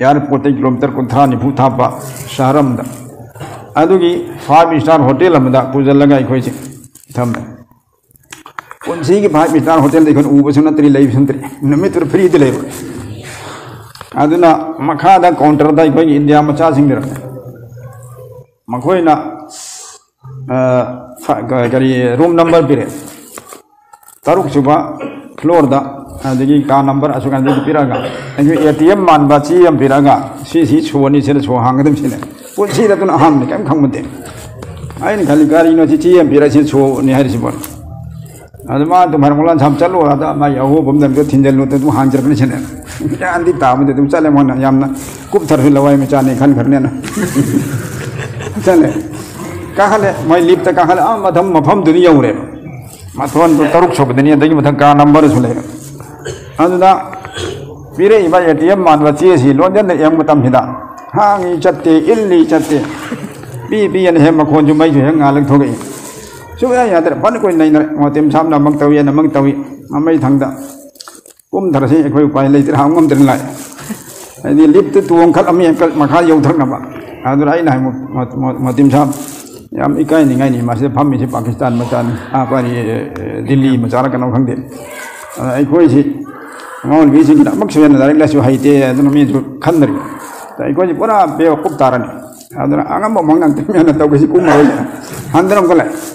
airportꯇꯒꯤ kilometre ꯀꯨꯟꯊ꯭ꯔꯥ ꯅꯤꯐꯨ ꯊꯥꯞꯄ ꯁꯍꯔ ꯑꯃꯗ, ꯑꯗꯨꯒꯤ five star ꯍꯣꯇꯦꯜ ꯑꯃꯗ ꯄꯨꯁꯤꯜꯂꯒ ꯑꯩꯈꯣꯏꯁꯤ ꯊꯝꯃꯦ꯫ ꯄꯨꯟꯁꯤꯒꯤ five star ꯍꯣꯇꯦꯜꯗ ꯑꯩꯈꯣꯏꯅ ꯎꯕꯁꯨ ꯅꯠꯇ꯭ꯔꯤ, ꯂꯩꯕꯁꯨ ꯅꯠꯇ꯭ꯔꯤ, ꯅꯨꯃꯤꯠꯇꯨꯗ freeꯗ ꯂꯩꯕ꯫ ꯑꯗꯨꯅ ꯃꯈꯥꯗ counterꯗ ꯑꯩꯈꯣꯏꯒꯤ ꯏꯟꯗꯤꯌꯥ ꯃꯆꯥꯁꯤꯡꯗꯨꯅ ꯃꯈꯣꯏꯅ, ꯑ, ꯐ-, ꯀ-, ꯀꯔꯤ, room number ꯄꯤꯔꯛꯑꯦ, ꯇꯔꯨꯛ ꯁꯨꯕ floorꯗ, ꯑꯗꯒꯤ ꯀꯥ number ꯑꯁꯨꯛ ꯍꯥꯏꯅ ꯄꯤꯔꯛꯑꯒ, ꯑꯩꯈꯣꯏ ATM ꯃꯥꯟꯕ ꯆꯦ ꯑꯃ ꯄꯤꯔꯛꯑꯒ, "ꯁꯤ, ꯁꯤ ꯁꯣꯅꯤ, ꯁꯤꯗ ꯁꯣ ꯍꯥꯡꯒꯗꯕ ꯁꯤꯅꯦ"꯫ ꯄꯨꯟꯁꯤꯗ ꯑꯗꯨꯅ ꯑꯍꯥꯟꯕꯅꯤ, ꯀꯔꯤꯝ ꯈꯪꯕ ꯅꯠꯇꯦ꯫ ꯑꯩꯅ ꯈꯜꯂꯤ, "ꯀꯔꯤꯅꯣ ꯁꯤ ꯆꯦ ꯑꯃ ꯄꯤꯔꯛꯑꯦ, ꯁꯤ ꯁꯣꯅꯤ ꯍꯥꯏꯔꯤꯁꯤꯕꯣ?" ꯑꯗꯨ ꯃꯥ ꯑꯗꯨꯝ ꯍꯥꯏꯔꯝꯃꯣ, "ꯂꯥꯟꯁꯥꯝ ꯆꯠꯂꯨ, ꯑꯗ ꯃꯥꯒꯤ ꯑꯍꯣꯕ ꯑꯃꯗ ꯑꯝꯇ ꯊꯤꯟꯖꯜꯂꯨ", ꯑꯗꯨꯝ ꯍꯥꯡꯖꯔꯛꯄꯅꯤ ꯁꯤꯅꯦ꯫ ꯒ꯭ꯌꯥꯟꯗꯤ ꯇꯥꯕꯗꯤ ꯑꯗꯨꯝ ꯆꯠꯂꯦ, ꯃꯣꯏꯅ ꯌꯥꯝꯅ ꯀꯨꯞꯊꯔꯁꯨ ꯂꯋꯥꯏ ꯃꯆꯥꯅꯤ ꯈꯟꯈ꯭ꯔꯅꯦꯅ꯫ ꯆꯠꯂꯦ, ꯀꯥꯈꯠꯂꯦ, ꯃꯣꯏ ꯂꯤꯞꯇ ꯀꯥꯈꯠꯂꯦ, ꯑꯥ ꯃꯊꯪ ꯃꯐꯝꯗꯨꯗꯤ ꯌꯧꯔꯦꯕ꯫ ꯃꯊꯣꯟꯗꯣ ꯇꯔꯨꯛ ꯁꯨꯕꯗꯅꯤ, ꯑꯗꯒꯤ ꯃꯊꯪ ꯀꯥ ꯅꯝꯕꯔꯁꯨ ꯂꯩꯔꯦ꯫ ꯑꯗꯨꯗ ꯄꯤꯔꯛꯏꯕ ꯑꯦ ꯇꯤ ꯑꯦꯝ ꯃꯥꯟꯕ ꯆꯦꯁꯤ ꯂꯣꯟꯖꯟꯅ ꯌꯦꯡꯕ ꯃꯇꯝꯁꯤꯗ ꯍꯥꯡꯉꯤ ꯆꯠꯇꯦ, ꯏꯜꯂꯤ ꯆꯠꯇꯦ, ꯄꯤ ꯄꯤꯑꯅ ꯍꯦꯛ ꯃꯈꯣꯟꯁꯨ ꯃꯩꯁꯨ ꯍꯦꯛ ꯉꯥꯜꯂꯒ ꯊꯣꯛꯂꯛꯏ꯫ ꯁꯨꯡꯌꯥ ꯌꯥꯗ꯭ꯔꯦ꯫ ꯐꯅ ꯀꯨꯏꯅ ꯅꯩꯅꯔꯦ꯫ ꯃꯣꯇꯤꯝ ꯁꯥꯕꯅ ꯑꯃꯨꯛ ꯇꯧꯏ, ꯑꯃꯨꯛ ꯇꯧꯏ꯫ ꯃꯃꯩ ꯊꯪꯗ ꯀꯨꯝꯊꯔꯁꯤ, ꯑꯩꯈꯣꯏ ꯎꯄꯥꯏ ꯂꯩꯇ꯭ꯔꯦ, ꯍꯥꯡ ꯉꯝꯗ꯭ꯔꯦ ꯂꯥꯛꯑꯦ꯫ ꯍꯥꯏꯗꯤ ꯂꯤꯞꯇꯨ ꯇꯣꯡꯈꯠꯂꯝꯃꯤ, ꯑꯪꯀꯜ, ꯃꯈꯥ ꯌꯧꯊꯔꯛꯅꯕ꯫ ꯑꯗꯨꯅ ꯑꯩꯅ ꯍꯥꯏ, ꯃꯣ-, ꯃꯣ-, ꯃꯣ-, ꯃꯣꯇꯤꯝ ꯁꯥꯕ, ꯌꯥꯝ ꯏꯀꯥꯏꯅꯤꯡꯉꯥꯏꯅꯤ, ꯃꯁꯤꯗ ꯐꯝꯃꯤꯁꯤ ꯄꯥꯀꯤꯁꯇꯥꯟ ꯃꯆꯥꯅꯤ, ꯑꯥ, ꯀꯔꯤ, ꯑꯦ, ꯗꯤꯜꯂꯤ ꯃꯆꯥꯔ ꯀꯩꯅꯣ ꯈꯪꯗꯦ꯫ ꯑꯗ ꯑꯩꯈꯣꯏꯁꯤ ꯃꯧꯂꯕꯤꯁꯤꯡꯁꯤꯅ ꯑꯃꯨꯛꯁꯨ ꯍꯦꯟꯅ ꯂꯥꯏꯔꯤꯛ ꯂꯥꯏꯁꯨ ꯍꯩꯇꯦ, ꯑꯗꯨꯅ ꯃꯤꯁꯨ ꯈꯟꯗ꯭ꯔꯤ꯫ ꯑꯗ ꯑꯩꯈꯣꯏꯁꯤ ꯄꯨꯔꯥ ꯕꯦꯋꯀꯨꯞ ꯇꯥꯔꯅꯤ꯫ ꯑꯗꯨꯅ ꯑꯉꯝꯕ ꯃꯑꯣꯡ ꯉꯥꯛꯇ ꯃꯤꯅ ꯇꯧꯒꯦꯁꯤ ꯀꯨꯝꯃꯔꯣꯏ꯫ ꯍꯟꯗꯅ ꯑꯃꯨꯛꯀ ꯂꯥꯛꯑꯦ꯫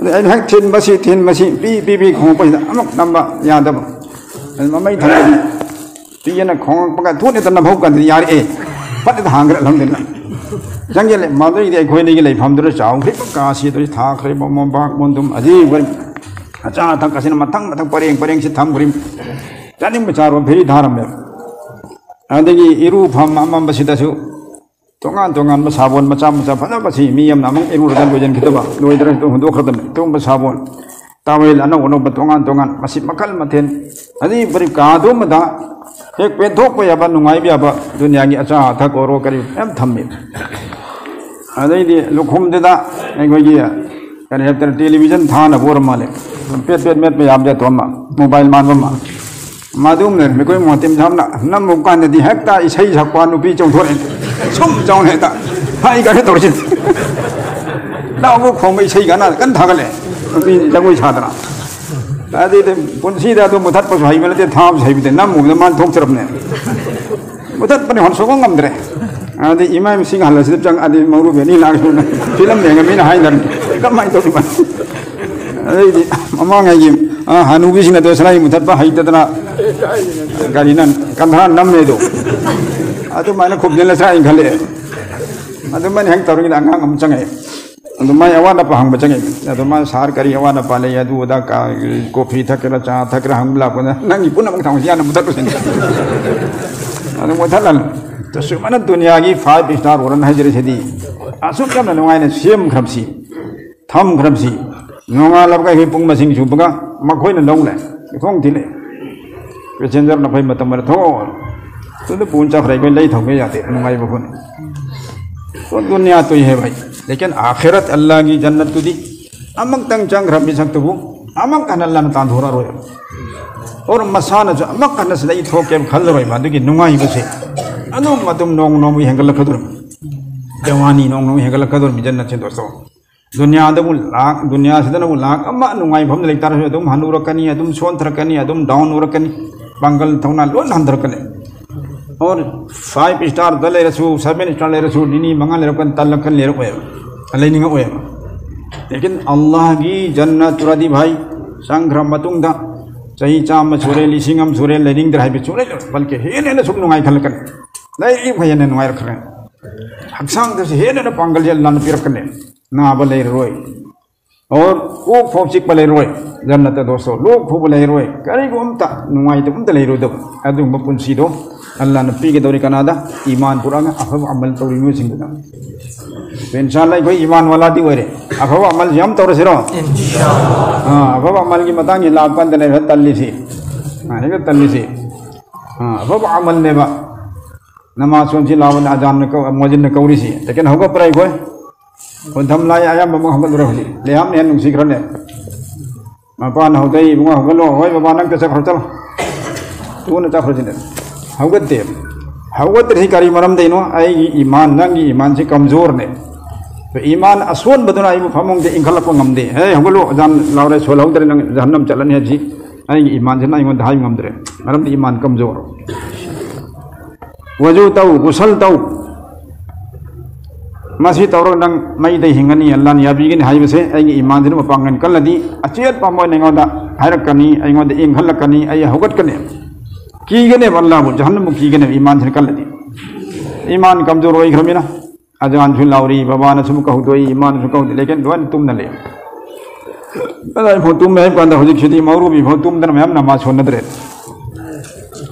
ꯑꯗ ꯑꯩꯅ ꯍꯦꯛ ꯊꯤꯟꯕꯁꯤ, ꯊꯤꯟꯕꯁꯤ, ꯄꯤ, ꯄꯤ, ꯄꯤ ꯈꯣꯡꯉꯛꯄꯁꯤꯗ ꯑꯃꯨꯛ ꯅꯝꯕ ꯌꯥꯗꯕ꯫ ꯑꯗ ꯃꯃꯩ ꯊꯪꯗꯗꯤ ꯄꯤꯑꯅ ꯈꯣꯡꯉꯛꯄꯒ ꯊꯨꯅ ꯍꯦꯛꯇ ꯅꯝꯍꯧ ꯀꯥꯟꯗꯗꯤ ꯌꯥꯔꯛꯑꯦ꯫ ꯐꯠ ꯍꯦꯛꯇ ꯍꯥꯡꯈ꯭ꯔꯦ, ꯑꯜꯍꯝꯗꯨꯂꯤꯜꯂꯥ꯫ ꯆꯪꯁꯤꯜꯂꯦ꯫ ꯃꯗꯨꯒꯤꯗꯤ ꯑꯩꯈꯣꯏ ꯑꯅꯤꯒꯤ ꯂꯩꯐꯝꯗꯨꯗ ꯆꯥꯎꯈ꯭ꯔꯤꯕ ꯀꯥꯁꯤ ꯑꯗꯨ ꯊꯥꯈ꯭ꯔꯤꯕ ꯃꯣꯝꯄꯥꯛ ꯃꯣꯟꯗꯨꯝ ꯑꯗꯒꯤ ꯑꯆꯥ ꯑꯊꯛ ꯑꯁꯤꯅ ꯃꯊꯪ ꯃꯊꯪ ꯄꯔꯦꯡ ꯄꯔꯦꯡꯁꯤ ꯊꯝꯈ꯭ꯔꯤꯕ꯫ ꯆꯥꯅꯤꯡꯕ ꯆꯥꯔꯣ ꯐ꯭ꯔꯤ ꯊꯥꯔꯝꯃꯦ꯫ ꯑꯗꯒꯤ ꯏꯔꯨꯐꯝ ꯑꯃꯝꯕꯁꯤꯗꯁꯨ ꯇꯣꯉꯥꯟ ꯇꯣꯉꯥꯟꯕ ꯁꯥꯄꯣꯟ ꯃꯆꯥ ꯃꯆꯥ ꯐꯖꯕꯁꯤ ꯃꯤ ꯑꯃꯅ ꯑꯃꯨꯛ ꯏꯔꯨꯔꯒ ꯂꯣꯏꯁꯤꯟꯈꯤꯗꯕ, ꯂꯣꯏꯗ꯭ꯔꯁꯨ ꯍꯨꯟꯗꯣꯛꯈ꯭ꯔꯗꯕꯅꯤ꯫ ꯑꯗꯨꯒꯨꯝꯕ ꯁꯥꯄꯣꯟ, ꯇꯥꯋꯦꯜ ꯑꯅꯧ ꯑꯅꯧꯕ ꯇꯣꯉꯥꯟ ꯇꯣꯉꯥꯟ, ꯃꯁꯤ ꯃꯈꯜ ꯃꯊꯦꯜ꯫ ꯑꯗꯒꯤ ꯄꯔꯤ ꯀꯥꯗꯨ ꯑꯃꯗ ꯍꯦꯛ ꯄꯦꯟꯊꯣꯛꯄ ꯌꯥꯕ, ꯅꯨꯡꯉꯥꯏꯕ ꯌꯥꯕ ꯗꯨꯅꯤꯌꯥꯒꯤ ꯑꯆꯥ ꯑꯊꯛ ꯑꯣꯏꯔꯣ ꯀꯔꯤ ꯃꯌꯥꯝ ꯊꯝꯃꯤ꯫ ꯑꯗꯩꯗꯤ ꯂꯨꯈꯨꯝꯗꯨꯗ ꯑꯩꯈꯣꯏꯒꯤ ꯀꯔꯤ ꯍꯥꯏꯇꯥꯔꯦ, ꯇꯦꯂꯤꯚꯤꯖꯟ ꯊꯥꯅꯕ ꯑꯣꯏꯔ ꯃꯥꯜꯂꯦ, ꯄꯦꯠ ꯄꯦꯠ ꯃꯦꯠꯄ ꯌꯥꯕ ꯖꯥꯠꯇꯣ ꯑꯃ, ꯃꯣꯕꯥꯏꯜ ꯃꯥꯟꯕ ꯑꯃ꯫ ꯃꯗꯨꯝꯅ ꯃꯤꯀꯣꯏ ꯃꯣꯇꯤꯝ ꯁꯥꯝꯅ ꯅꯝꯃꯨ ꯀꯥꯟꯗꯗꯤ ꯍꯦꯛꯇ ꯏꯁꯩ ꯁꯛꯄ ꯅꯨꯄꯤ ꯆꯣꯡꯊꯣꯔꯛꯑꯦ꯫ ꯁꯨꯝ ꯆꯥꯎꯅ ꯍꯦꯛꯇ ꯍꯥꯏ ꯀꯥꯏꯅ ꯇꯧꯔꯤꯁꯤ꯫ ꯂꯥꯎꯕ ꯈꯣꯡꯕ ꯏꯁꯩ ꯀꯥꯟꯅ ꯀꯟꯅ ꯊꯥꯒꯠꯂꯦ꯫ ꯅꯨꯄꯤ ꯖꯒꯣꯏ ꯁꯥꯗꯅ꯫ ꯑꯗꯩꯗꯤ ꯄꯨꯟꯁꯤꯗ ꯑꯗꯨ ꯃꯨꯊꯠꯄꯁꯨ ꯍꯩꯕ ꯅꯠꯇꯦ, ꯊꯥꯕꯁꯨ ꯍꯩꯕ ꯅꯠꯇꯦ, ꯅꯝꯃꯨꯕꯗ ꯃꯥꯅ ꯊꯣꯛꯆꯔꯕꯅꯦ꯫ ꯃꯨꯊꯠꯄꯅꯤ, ꯍꯣꯟ ꯁꯨꯡꯉꯝ ꯉꯝꯗ꯭ꯔꯦ꯫ ꯑꯗꯩ ꯏꯃꯥ ꯃꯁꯤꯡ ꯍꯜꯂꯁꯤꯗ ꯆꯪꯉꯛꯑꯗꯤ ꯃꯧꯔꯨꯕꯤ ꯑꯅꯤ ꯂꯥꯛꯑꯁꯨ ꯐꯤꯂꯝ ꯌꯦꯡꯉ ꯃꯤꯅ ꯍꯥꯏꯅꯔꯅꯤ꯫ ꯀꯃꯥꯏꯅ ꯇꯧꯔꯤꯕ? ꯑꯗꯩꯗꯤ ꯃꯃꯥꯡꯉꯩꯒꯤ, ꯑ, ꯍꯅꯨꯕꯤꯁꯤꯡ ꯑꯗꯣ ꯁꯅꯥꯏ ꯃꯨꯊꯠꯄ ꯍꯩꯇꯗꯅ ꯀꯔꯤꯅ ꯀꯟꯊꯔꯥ ꯅꯝꯃꯦꯗꯣ꯫ ꯑꯗꯨꯃꯥꯏꯅ ꯈꯨꯝꯖꯤꯜꯂꯁꯤꯔꯥ ꯍꯥꯏꯅ ꯈꯜꯂꯛꯑꯦ꯫ ꯑꯗꯨꯃꯥꯏꯅ ꯍꯦꯛ ꯇꯧꯔꯤꯉꯩꯗ ꯑꯉꯥꯡ ꯑꯃ ꯆꯪꯉꯛꯑꯦ꯫ ꯑꯗꯨ ꯃꯥꯏ ꯑꯋꯥꯠ ꯑꯄꯥ ꯍꯪꯕ ꯆꯪꯉꯛꯏ꯫ ꯑꯗꯨ ꯃꯥ, "ꯁꯥꯔ, ꯀꯔꯤ ꯑꯋꯥꯠ ꯑꯄꯥ ꯂꯩ? ꯑꯗꯨ ꯑꯗꯥ ꯀ-, ꯀꯣꯐꯤ ꯊꯛꯀꯦꯔꯥ, ꯆꯥ ꯊꯛꯀꯦꯔꯥ?" ꯍꯪꯕ ꯂꯥꯛꯄꯗ, "ꯅꯪꯒꯤ ꯄꯨꯝꯅꯃꯛ ꯊꯥꯡꯁꯤ ꯌꯥꯅ ꯃꯨꯊꯠꯂꯨꯁꯤꯅꯦ꯫" ꯑꯗꯨ ꯃꯨꯊꯠꯍꯜꯂꯨ꯫ ꯇꯁꯦꯡꯅ ꯗꯨꯅꯤꯌꯥꯒꯤ five star hotel ꯍꯥꯏꯖꯔꯤꯁꯤꯗꯤ ꯑꯁꯨꯛ ꯌꯥꯝꯅ ꯅꯨꯡꯉꯥꯏꯅ ꯁꯦꯝꯈ꯭ꯔꯕꯁꯤ, ꯊꯝꯈ꯭ꯔꯕꯁꯤ, ꯅꯣꯡꯉꯥꯜꯂꯕꯒ ꯑꯩꯈꯣꯏ ꯄꯨꯡ ꯃꯁꯤꯡ ꯁꯨꯕꯒ ꯃꯈꯣꯏꯅ ꯂꯧ ꯂꯥꯛꯑꯦ, ꯊꯣꯡ ꯊꯤꯜꯂꯛꯑꯦ꯫ ꯄꯦꯁꯦꯟꯖꯔꯅ ꯑꯩꯈꯣꯏ ꯃꯇꯝ ꯑꯃꯗ ꯊꯣꯛꯑꯣ, ꯑꯗꯨꯗ ꯄꯨꯟ ꯆꯠꯈ꯭ꯔꯦ, ꯑꯩꯈꯣꯏ ꯂꯩ ꯊꯧꯕ ꯌꯥꯗꯦ, ꯅꯨꯡꯉꯥꯏꯕ ꯐꯣꯟ꯫ ꯗꯨꯅꯤꯌꯥ ꯇꯨꯏ ꯍꯦ ꯚꯥꯏ, ꯂꯦꯀꯤꯟ ꯑꯥꯈꯤꯔꯠ ꯑꯜꯂꯥꯍꯒꯤ ꯖꯟꯅꯠꯇꯨꯗꯤ ꯑꯃꯨꯛꯇꯪ ꯆꯪꯈ꯭ꯔꯕ ꯃꯤꯁꯛꯇꯨꯕꯨ ꯑꯃꯨꯛ ꯍꯟꯅ ꯑꯜꯂꯥꯍꯅ ꯇꯥꯟꯊꯣꯔꯛꯑꯔꯣꯏ꯫ ꯑꯣꯔ ꯃꯁꯥꯅꯁꯨ ꯑꯃꯨꯛ ꯍꯟꯅ ꯁꯤꯗ ꯑꯩ ꯊꯣꯛꯀꯦ ꯈꯜꯂꯔꯣꯏꯕ꯫ ꯑꯗꯨꯒꯤ ꯅꯨꯡꯉꯥꯏꯕꯁꯦ ꯑꯗꯨꯝ ꯑꯗꯨꯝ ꯅꯣꯡ ꯅꯣꯡꯃꯒꯤ ꯍꯦꯟꯒꯠꯂꯛꯀꯗꯧꯔꯤꯕꯅꯤ꯫ ꯖꯋꯥꯅꯤ ꯅꯣꯡ ꯅꯣꯡꯃꯒꯤ ꯍꯦꯟꯒꯠꯂꯛꯀꯗꯧꯔꯤꯕꯅꯤ ꯖꯟꯅꯠꯁꯦ ꯗꯣꯁꯇꯣ꯫ ꯗꯨꯅꯤꯌꯥꯗꯕꯨ ꯂꯥꯛ, ꯗꯨꯅꯤꯌꯥꯁꯤꯗꯅꯕꯨ ꯂꯥꯛ ꯑꯃ ꯅꯨꯡꯉꯥꯏꯐꯝ ꯂꯩꯇꯥꯔꯁꯨ ꯑꯗꯨꯝ ꯍꯟꯅꯨꯔꯛꯀꯅꯤ, ꯑꯗꯨꯝ ꯁꯣꯟꯊꯔꯛꯀꯅꯤ, ꯑꯗꯨꯝ ꯗꯥꯎꯟ ꯑꯣꯏꯔꯛꯀꯅꯤ, ꯄꯥꯡꯒꯜ ꯊꯧꯅꯥ ꯂꯣꯏ ꯍꯟꯊꯔꯛꯀꯅꯤ꯫ ꯑꯣꯔ ꯐꯥꯏꯚ ꯁ꯭ꯇꯥꯔꯗ ꯂꯩꯔꯁꯨ, ꯁꯚꯦꯟ ꯁ꯭ꯇꯥꯔ ꯂꯩꯔꯁꯨ, ꯅꯤꯅꯤ ꯃꯉꯥ ꯂꯩꯔꯛꯄ ꯇꯜꯂꯛꯀꯅꯤ, ꯂꯩꯔꯛꯑꯣꯏꯕ, ꯂꯩꯅꯤꯡꯉꯛꯑꯣꯏꯕ꯫ ꯂꯦꯀꯤꯟ ꯑꯜꯂꯥꯍꯒꯤ ꯖꯟꯅꯠꯇꯨꯔꯗꯤ ꯚꯥꯏ, ꯆꯪꯈ꯭ꯔ ꯃꯇꯨꯡꯗ ꯆꯍꯤ ꯆꯥꯝꯃ ꯁꯨꯔꯦ, ꯂꯤꯁꯤꯡ ꯑꯃ ꯁꯨꯔꯦ, ꯂꯩꯅꯤꯡꯗ꯭ꯔꯦ ꯍꯥꯏꯕ ꯁꯨꯡꯂꯩ ꯂꯩꯔꯣꯏ꯫ ꯕꯜꯀꯤ ꯍꯦꯟꯅ ꯍꯦꯟꯅ ꯁꯨꯝ ꯅꯨꯡꯉꯥꯏ ꯈꯜꯂꯛꯀꯅꯤ꯫ ꯂꯩꯔꯤꯕ ꯍꯦꯟꯅ ꯅꯨꯡꯉꯥꯏꯔꯛꯈ꯭ꯔꯦ꯫ ꯍꯛꯆꯥꯡꯗꯁꯨ ꯍꯦꯟꯅ ꯍꯦꯟꯅ ꯄꯥꯡꯒꯜꯁꯦ ꯑꯜꯂꯥꯍꯅ ꯄꯤꯔꯛꯀꯅꯤ꯫ ꯅꯥꯕ ꯂꯩꯔꯔꯣꯏ꯫ ꯑꯣꯔ ꯀꯣꯛ ꯐꯥꯎ ꯆꯤꯛꯄ ꯂꯩꯔꯣꯏ꯫ ꯖꯟꯅꯠꯇ ꯗꯣꯁꯇꯣ, ꯂꯣꯛ ꯈꯨꯕ ꯂꯩꯔꯣꯏ, ꯀꯔꯤꯒꯨꯝꯕ ꯑꯝꯇ ꯅꯨꯡꯉꯥꯏꯇꯕ ꯑꯝꯇ ꯂꯩꯔꯣꯏꯗꯕ ꯑꯗꯨꯒꯨꯝꯕ ꯄꯨꯟꯁꯤꯗꯣ ꯑꯜꯂꯥꯍꯅ ꯄꯤꯒꯗꯧꯔꯤ꯫ ꯀꯅꯥꯗ? ꯏꯃꯥꯟ ꯄꯨꯔꯛꯑꯒ ꯑꯐꯕ ꯑꯃꯜ ꯇꯧꯔꯤ ꯃꯤꯑꯣꯏꯁꯤꯡꯗꯨꯗ꯫ ꯏꯟꯁꯥ ꯑꯜꯂꯥꯍ ꯑꯩꯈꯣꯏ ꯏꯃꯥꯟ ꯋꯥꯂꯥꯗꯤ ꯑꯣꯏꯔꯦ꯫ ꯑꯐꯕ ꯑꯃꯜꯁꯤ ꯌꯥꯝ ꯇꯧꯔꯁꯤꯔꯣ? ꯑꯥ, ꯑꯐꯕ ꯑꯃꯜꯒꯤ ꯃꯇꯥꯡꯁꯤ ꯂꯥꯛꯄ ꯀꯥꯟꯗꯅꯦ ꯍꯦꯛꯇ ꯇꯜꯂꯤꯁꯤ꯫ ꯑꯥ, ꯍꯦꯛꯇ ꯇꯜꯂꯤꯁꯤ꯫ ꯑꯥ, ꯑꯐꯕ ꯑꯃꯜꯅꯦꯕ꯫ ꯅꯃꯥꯖ ꯁꯣꯟꯁꯤ ꯂꯥꯎꯕꯅ ꯑꯖꯥꯟꯅ ꯀꯧ-, ꯃꯣꯖꯤꯟꯅ ꯀꯧꯔꯤꯁꯤ꯫ ꯂꯦꯀꯤꯟ ꯍꯧꯒꯠꯄ꯭ꯔꯥ ꯑꯩꯈꯣꯏ? ꯈꯣꯟꯊꯝ ꯂꯥꯏ ꯑꯌꯥꯝꯕ ꯑꯃ ꯍꯧꯒꯠꯂꯨꯔꯦ ꯍꯧꯖꯤꯛ꯫ ꯂꯩꯍꯥꯝꯅ ꯍꯦꯟꯅ ꯅꯨꯡꯁꯤꯈ꯭ꯔꯅꯦ꯫ ꯃꯄꯥꯅ ꯍꯧꯗꯩ, "ꯏꯕꯨꯡꯉꯣ ꯍꯧꯒꯠꯂꯣ꯫" "ꯍꯣꯏ ꯕꯕꯥ, ꯅꯪ ꯆꯠꯈ꯭ꯔꯣ, ꯆꯠꯂꯣ꯫ ꯊꯨꯅ ꯆꯠꯈ꯭ꯔꯣ" ꯁꯤꯅꯦ꯫ ꯍꯧꯒꯠꯇꯦ꯫ ꯍꯧꯒꯠꯇ꯭ꯔꯤꯁꯤ ꯀꯔꯤ ꯃꯔꯝꯗꯩꯅꯣ? ꯑꯩꯒꯤ ꯏꯃꯥꯟ, ꯅꯪꯒꯤ ꯏꯃꯥꯟꯁꯤ ꯀꯝꯖꯣꯔꯅꯦ꯫ ꯏꯃꯥꯟ ꯑꯁꯣꯟꯕꯗꯨꯅ ꯑꯩꯕꯨ ꯐꯃꯨꯡꯗ ꯏꯟꯈꯠꯂꯛꯄ ꯉꯝꯗꯦ꯫ "ꯍꯦ, ꯍꯧꯒꯠꯂꯣ, ꯑꯖꯥꯟ ꯂꯥꯎꯔꯦ, ꯁꯣꯜꯍꯧꯗ꯭ꯔꯦ, ꯅꯪ ꯖꯍꯟꯅꯝ ꯆꯠꯂꯅꯤ" ꯍꯥꯏꯕꯁꯤ ꯑꯩꯒꯤ ꯏꯃꯥꯟꯁꯤꯅ ꯑꯩꯉꯣꯟꯗ ꯍꯥꯏꯕ ꯉꯝꯗ꯭ꯔꯦ꯫ ꯃꯔꯝꯗꯤ ꯏꯃꯥꯟ ꯀꯝꯖꯣꯔ꯫ ꯋꯖꯨ ꯇꯧ, ꯒꯨꯁꯜ ꯇꯧ꯫ ꯃꯁꯤ ꯇꯧꯔꯒ ꯅꯪ ꯃꯩꯗ ꯍꯤꯡꯒꯅꯤ, ꯑꯜꯂꯥꯍꯅ ꯌꯥꯕꯤꯒꯅꯤ ꯍꯥꯏꯕꯁꯦ ꯑꯩꯒꯤ ꯏꯃꯥꯟꯁꯤꯅ ꯃꯄꯥꯡꯒꯜ ꯀꯜꯂꯗꯤ, ꯑꯆꯦꯠꯄ ꯑꯃ ꯑꯣꯏꯅ ꯑꯩꯉꯣꯟꯗ ꯍꯥꯏꯔꯛꯀꯅꯤ, ꯑꯩꯉꯣꯟꯗ ꯏꯪꯍꯜꯂꯛꯀꯅꯤ, ꯑꯩ ꯍꯧꯒꯠꯀꯅꯤ꯫ ꯀꯤꯒꯅꯦꯕ ꯑꯜꯂꯥꯍꯕꯨ, ꯖꯍꯟꯅꯝꯕꯨ ꯀꯤꯒꯅꯦꯕ, ꯏꯃꯥꯟꯁꯤꯅ ꯀꯜꯂꯗꯤ꯫ ꯏꯃꯥꯟ ꯀꯝꯖꯣꯔ ꯑꯣꯏꯈ꯭ꯔꯃꯤꯅ, ꯑꯖꯥꯟꯁꯨ ꯂꯥꯎꯔꯤ, ꯕꯕꯥꯅ ꯁꯨꯝ ꯀꯧꯗꯣꯛꯏ, ꯏꯃꯥꯅꯁꯨ ꯀꯧꯗꯣꯛꯏ, ꯂꯦꯀꯤꯟ ꯂꯣꯏꯅ ꯇꯨꯝꯅ ꯂꯩ꯫ ꯑꯗ ꯑꯩ ꯐꯥꯎ ꯇꯨꯝꯃꯦ ꯍꯥꯏꯕ ꯀꯥꯟꯗ ꯍꯧꯖꯤꯛꯁꯤꯗꯤ ꯃꯧꯔꯨꯕꯤ ꯐꯥꯎ ꯇꯨꯝꯗꯅ ꯃꯌꯥꯝ ꯅꯃꯥꯖ ꯁꯣꯟꯅꯗ꯭ꯔꯦ꯫